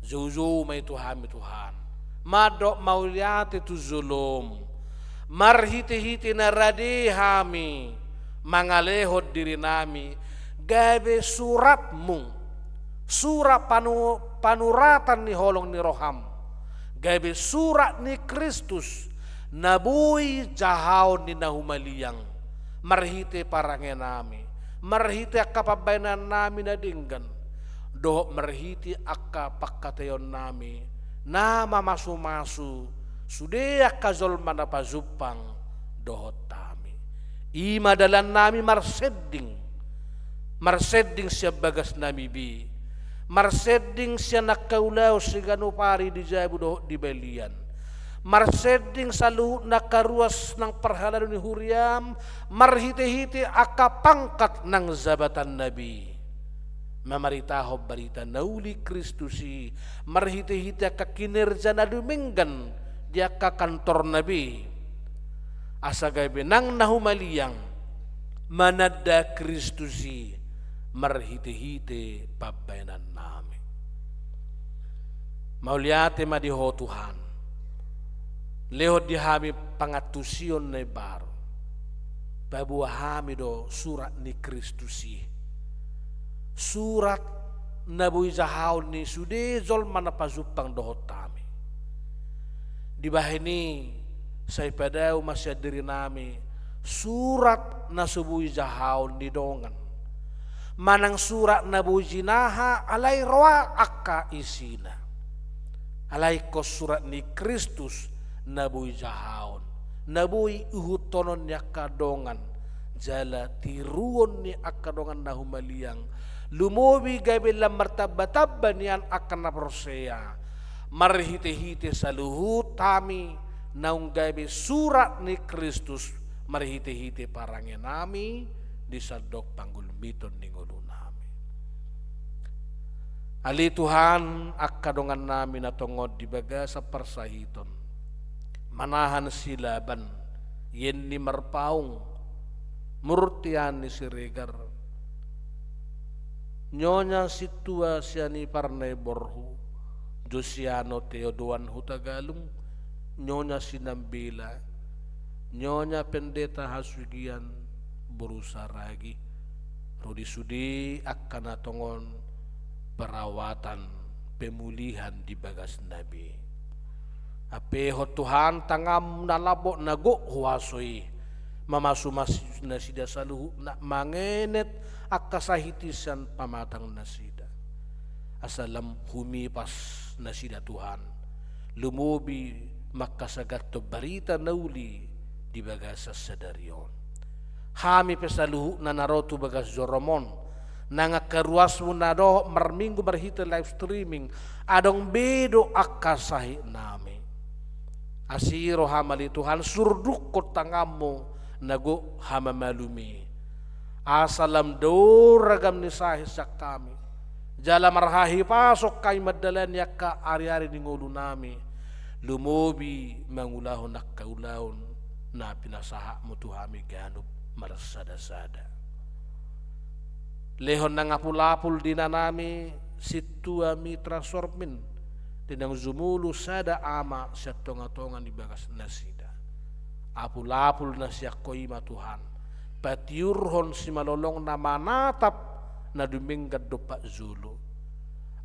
Joujou ma i tu hami Tuhan, mandok mauliate tu jolom, marhitehite na rade hami mangalehon dirinami gabe suratmu, surat panu-, panuratan ni holong ni roham, gabe surat ni Kristus na boi jahaon ni na humaliang, marhite parangenami, marhite angka pambahenannami na denggan, dohot marhite angka pangkataionnami na mamasumasu sude angka jolma na pajumpang dohot hami. I ma dalannami marsending, marsending sian bagasnami be, marsending sian angka ulaon siganup ari di jabu dohot di balian, marsending saluhutna angka ruas nang parhalado ni huriam, marhitehite angka pangkat nang jabatanna be, mamaritahon barita na uli Kristus i, marhitehite angka kinerja na dumenggan di angka kantorna be, asa gabe nang na humaliang mananda Kristus i marhitehite pambahenannami. Mauliate ma di Ho Tuhan, lehon di hami pangantusion na imbaru, paboa hami do surat ni Kristus i, surat na boi jahaon ni sude jolma na pajumpang dohot hami. Dibahen i, sai padao ma sian dirinami surat na so boi jahaon ni dongan, manang surat na boi jinaha alai roa angka isina. Alai ingkon surat ni Kristus na boi jahaon, na boi ihuthonon ni angka dongan, jala tiruon ni angka dongan na humaliang, lumobi gabe lam martamba-tamba nian angka na porsea, marhite-hite saluhut hami naung gabe surat ni Kristus, marhite-hite parangenami di sandok panggulmiton ni ngolunami. Ale Tuhan, angka dongannami na tongon di bagasan parsahiton, manahan silaban, Yeni Marpaung, Murtiani Siregar, Nyonya Sintua Sianiparna i Borhu, Josiano Teodoan Hutagalung, Nyonya Sinambela, Nyonya Pendeta Hasugian, Boru Saragi, ro di sude angka na tongon perawatan pemulihan di bagasna be. Ampehon Tuhan tanganmu na lambok na gok huaso i, mamasu-masu nasida saluhutna mangenet angka sahit i sian pamatangnasida. Asa lam humipas nasida Tuhan, lumobi mangkasagathon barita na uli di bagasan sadari on. Hami pe saluhutna na ro tu bagas jorom on, nang angka ruasmu na dohot marminggu marhite live streaming, adong be do angka sahitnami. Asi roham ale Tuhan, surdukkon tanganmu na gok hamamalum i. Asa lam dao ragam ni sahit sian hami, jala marhahipason hami mandalani angka ari-ari ni ngolunami, lumobi mangulahon angka ulaon na pinasahatmu tu hami ganup marsada-sada. Lehon nang apul-apul di inanami Sintua Mitra Sormin, di naung jumolo sada ama sian tonga-tonga ni bagasnasida. Apul-apul na sian Ho i ma Tuhan, patiurhon simalolongna manatap na dumenggan dompak jolo,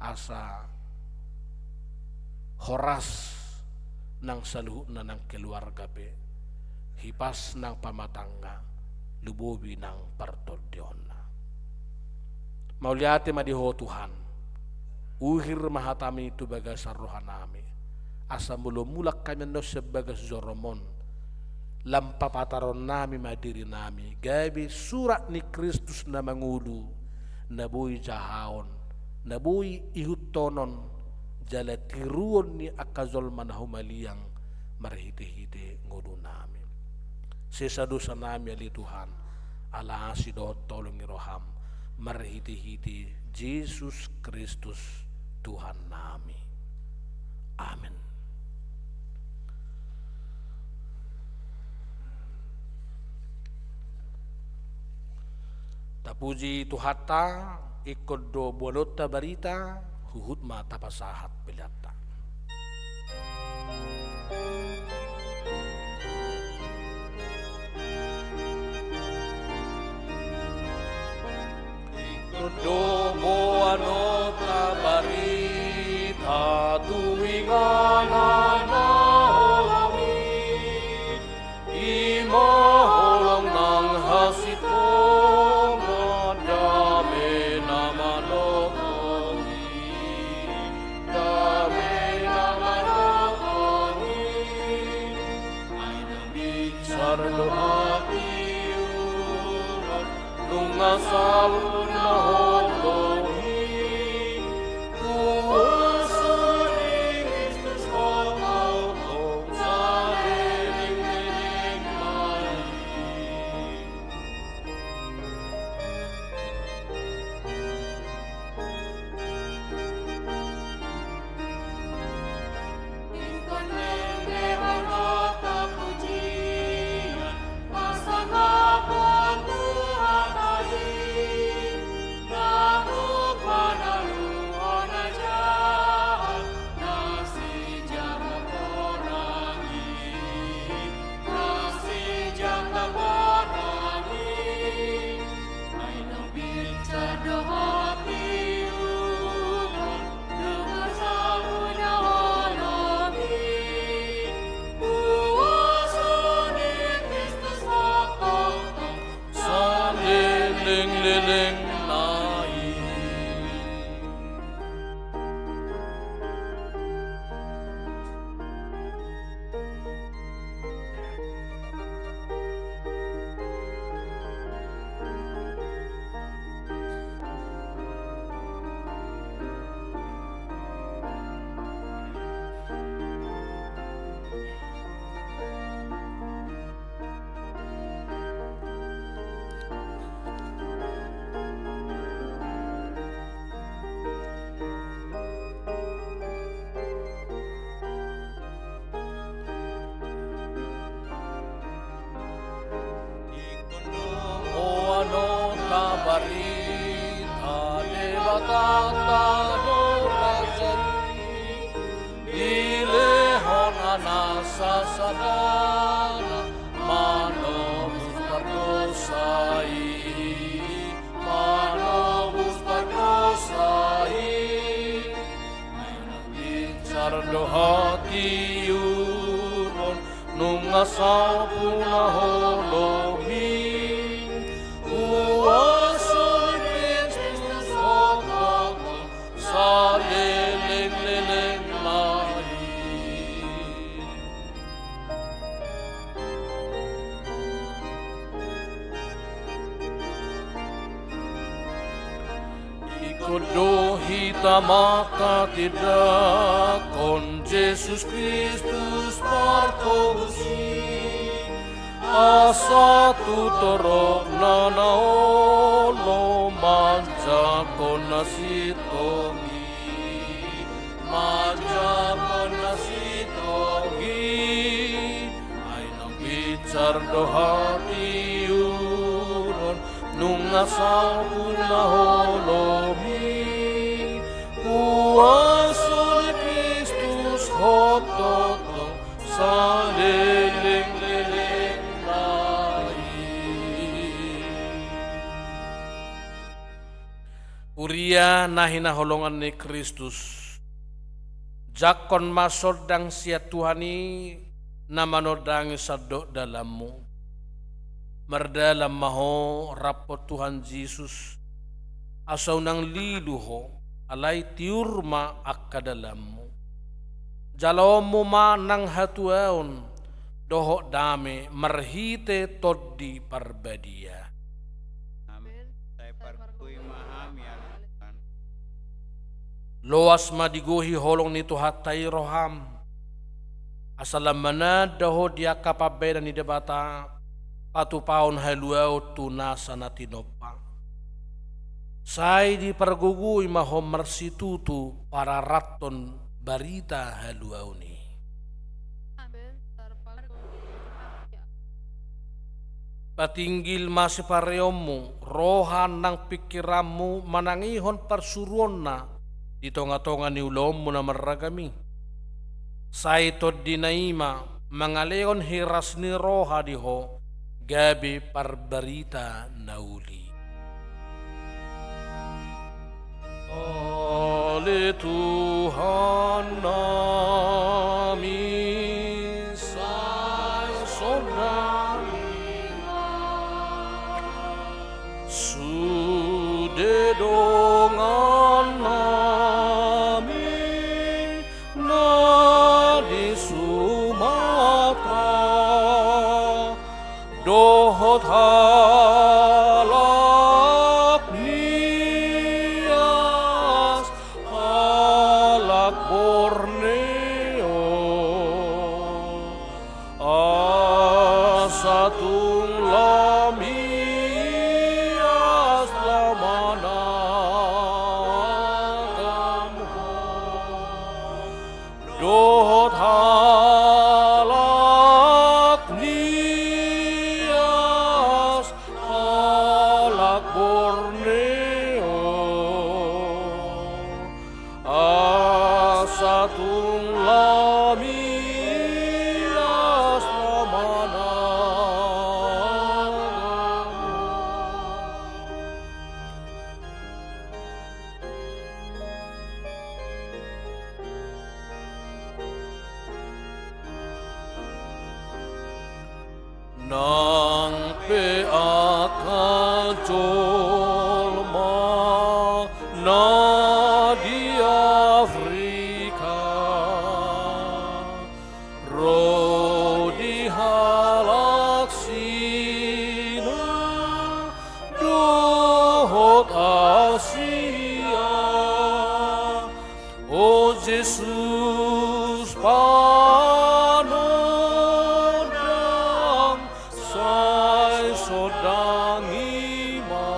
asa horas nang saluhutna nang keluarga pe, hipas nang pamatangna, lumobi nang partondionna. Mauliate ma di Ho Tuhan, uhir ma hatami tu bagasan rohanami, asa molo mulak hami annon sian bagas jorom on, lam papataronnami ma dirinami gabe surat ni Kristus na mangolu, na boi jahaon, na boi ihuthonon, jala tiruon ni angka jolma na humaliang marhite-hite ngolunami. Sesa dosanami ale Tuhan, ala asi dohot holong ni roham, marhitehite Jesus Kristus Tuhannami. Amen. Tapuji Tuhanta, ingkon do boanonta barita, huhut ma tapasahat peleanta. Ingkon do boanonta barita tu inganan na holom i. I ma holong nang hasintongan, dame na manongtong i, dame na manongtong i. Ai naung binsar do hatiuron, nunga salpu na holom i. Kuasa ni Kristus manongtong saleleng-leleng ma i. Ingkon leleng ma hata pujian, pasangapon tu hata i, na tuk manaluhon na jahat, na sijak taporang i, na sijak taporang i. Ai naung binsar do hatiuron, nunga salpu na holom i. Kuasa ni Kristus manongtong saleleng-leleng ma i. Ingkon do boanonta barita, Debatanta do raja i, dilehon Anakna sasadana, manobus pardosa i, manobus pardosa i. Ai naung binsar do hatiuron, nunga salpu na holom i. Kuasa ni Kristus manongtong saleleng-leleng ma i. Ingkon do hita manghatindanghon Jesus Kristus Partobus i, asa tu toropna na olo manjangkon na sintong i, manjangkon na sintong i. Ai naung binsar do hatiuron, nunga salpu na holom i. Kuasa ni Kristus hototong saleleng-leleng ma i. Huria na hinaholongan ni Kristus, jangkon ma sondang sian Tuhan i na manondangi sandok dalanmu. Mardalan ma ho rap dohot Tuhan Jesus, asa unang lilu ho, alai tiur ma angka dalanmu. Jaloonmu ma nang hatuaon dohot dame marhite Tondi Parbadia. Amen. Sai pargui ma hami ale Tuhan. Loas ma digohi holong ni Tuhanta i roham, asa lam mananda ho di angka pambahenan ni Debata, patupahon haluaon tu nasa na tinompa. Sai dipargogoi ma ho marsitutu pararathon barita haluaon i. Patinggil ma sipareonmu, roha nang pingkiranmu manangihon parsuruonna di tongatonga ni ulaonmu na marragam i. Sai tondina i ma mangalehon hiras ni roha di ho gabe parbarita na uli. Ale Tuhan nami, sai sonang ma sude dongan nami na di Sumatera dohot halak Nias, halak Borneo, asa tung lamias lamanagam ho. Dohot halak Nias, halak Borneo, asa tung lamias lamanagam ho. Nang pe angka jolma na di Afrika ro di halak Sina dohot Asia. O Jesus panondang, sai sonang i ma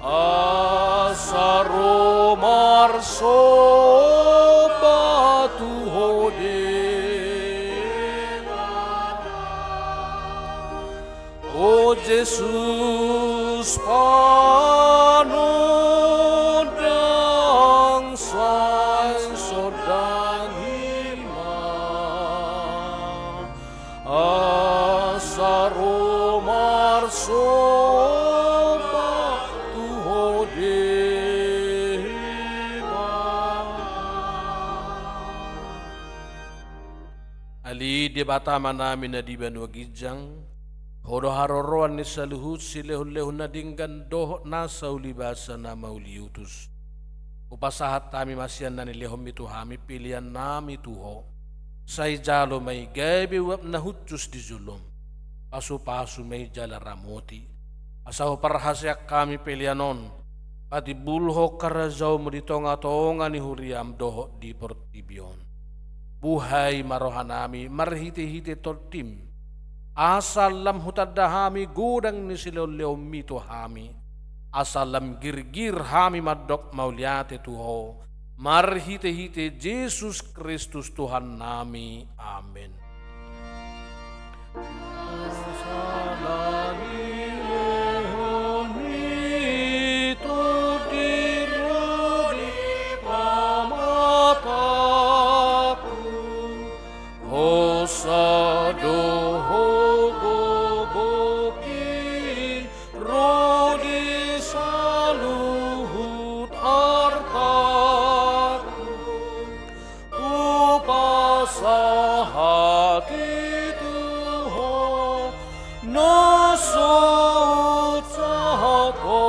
asa ro marsomba tu Ho Debata. O Jesus panondang, sai sonang i ma asa ro marsomba tu Ho Debata. Ale Debata Amanami na di banua ginjang, Ho do haroroan ni saluhut silehonlehon na denggan dohot nasa ulibasa na mauliutus. Hupasahat hami ma sian na nilehonMi tu hami peleannami tu Ho. Sai jalo ma i gabe uap na hushus di joloM. Pasupasu ma i jala ramoti, asa huparhaseang hami pelean on patimbulhon harajaonMu di tongatonga ni huriaM dohot di portibi on. Buhai ma rohanami marhitehite TondiM, asa lam hutanda hami godang ni silehonlehonMi tu hami, asa lam girgir hami mandok mauliate tu Ho, marhitehite Jesus Kristus Tuhannami. Amen. Asa nilehonMi Tondi ro di pamatangku, hosa do Ho gogohi ro di saluhut artaku. Hupasahat i tu Ho na so husahatku.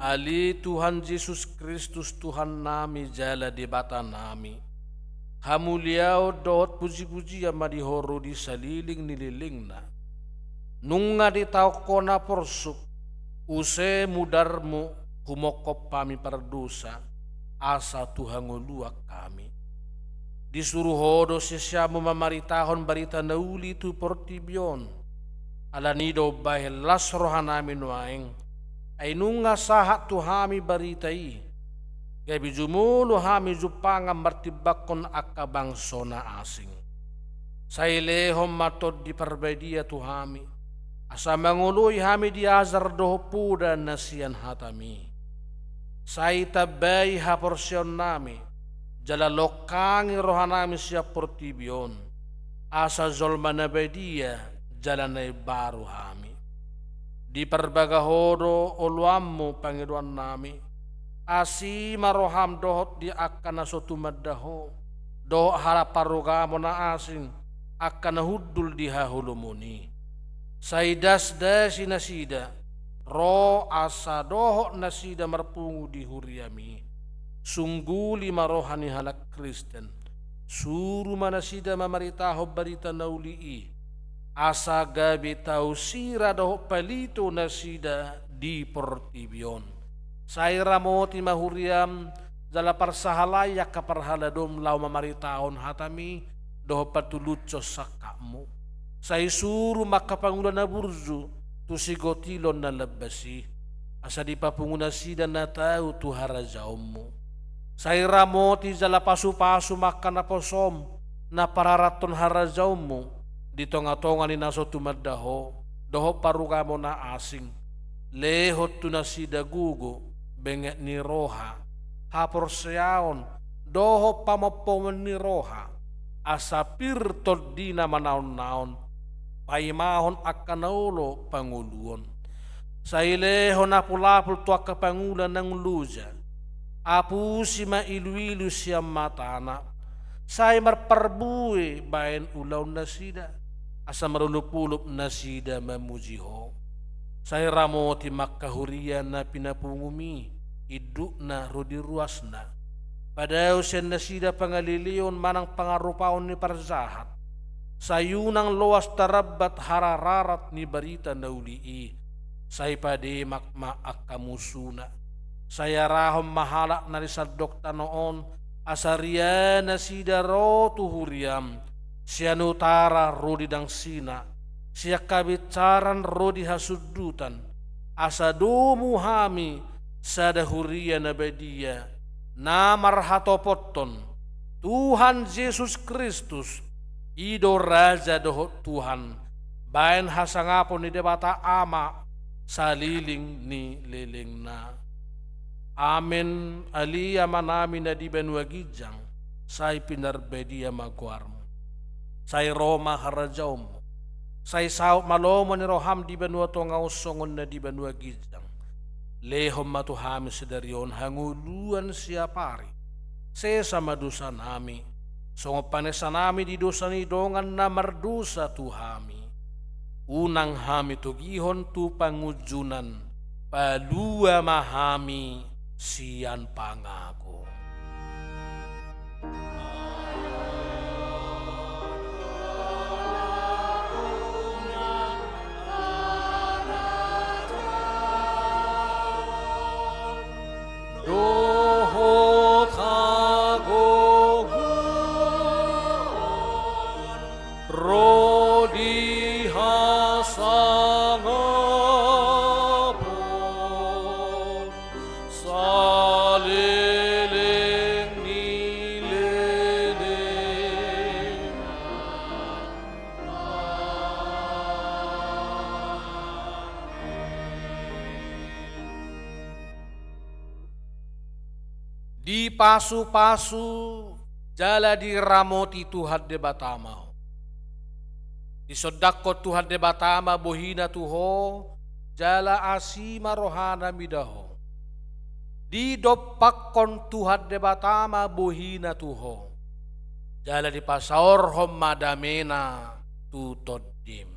Ale Tuhan Jesus Kristus, Tuhannami jala Debatanami, hamuliaon dohot pujipujian ma di Ho ro di saleleng ni lelengna. Nunga ditaon Ho na porsuk, use mudarMu humongkop hami pardosa, asa tu hangoluan hami. Disuru Ho do siseanMu mamaritahon barita na uli tu portibi on. Alani i do umbahen las rohanami nuaeng, ai nunga sahat tu hami barita i, gabe jumolo hami jumpangan martimbangkon angka bangso na asing. Sai lehon ma Tondi Parbadia tu hami, asa mangoloi hami di ajar dohot poda na sian hataMi. Sai tambai haporseaonnami, jala longkangi rohanami sian portibi on, asa jolma na badia jala na imbaru hami. Diparbaga Ho do oloanMu pangidoannami. Asi ma rohaM dohot di angka na so tumanda Ho, dohot halak parugamo na asing, angka na hundul di haholomon i. Sai dasdasi nasida, ro asa dohot nasida marpungu di huriaMi. Sungguli ma roha ni halak Kristen. Suru ma nasida mamaritahon barita na uli i, asa gabe tau sira dohot palito nasida di portibi on. Sai ramoti ma huriaM, jala parsahalai angka parhaladoM laho mamaritahon hataMi dohot patulushon sangkapMu. Sai suru ma angka pangula na burju tu sigotilon na lambas i, asa dipapungu nasida na tau tu harajaonMu. Sai ramoti jala pasupasu ma angka naposoM na pararathon harajaonMu di tongatonga ni na so tumanda Ho dohot parugamo na asing. Lehon tu nasida gogo, benget ni roha, haporseaon dohot pamompomon ni roha, asa pir tondina manaonnaon paimahon angka na olo pangoluon. Sai lehon apulapul tu angka pangula naung loja. Apusi ma iluilu sian matana. Sai marparbue baen ulaon nasida, asa marolopolop nasida mamuji Ho. Sai ramoti ma angka huria na pinapunguMi, indukna ro di ruasna. Padao sian nasida pangaleleon manang pangarupaon ni parjahat. Sai unang loas tarambat harararat ni barita na uli i. Sai pademak ma angka musuna. Sai arahon ma halak na di sandok tano on, asa ria nasida ro tu huriaM, sian utara ro di dangsina, sian habinsaran ro di hasundutan, asa domu hami sada huria na badia, na marhatopothon Tuhan Jesus Kristus, i do Raja dohot Tuhan, baen hasangapon ni Debata Ama saleleng ni lelengna. Amen. Ale Amanami na di banua ginjang, sai pinarbadia ma goarMu. Sai ro ma harajaonMu. Sai saut ma lomo ni rohaM di banua tonga on songon na di banua ginjang. Lehon ma tu hami sadari on hangoluan siapari. Sesa ma dosanami, songon panesanami di dosa ni dongan na mardosa tu hami. Unang hami togihon tu pangunjunan, palua ma hami sian pangago. Dohot hagogoon ro di hasangapon saleleng ni lelengna. Dipasupasu jala diramoti Tuhan Debata ma ho. Disondangkon Tuhan Debata ma bohina tu ho, jala asi ma rohana mida ho. Didompakkon Tuhan Debata ma bohina tu ho, jala dipasaorhon ma damena tu tondim.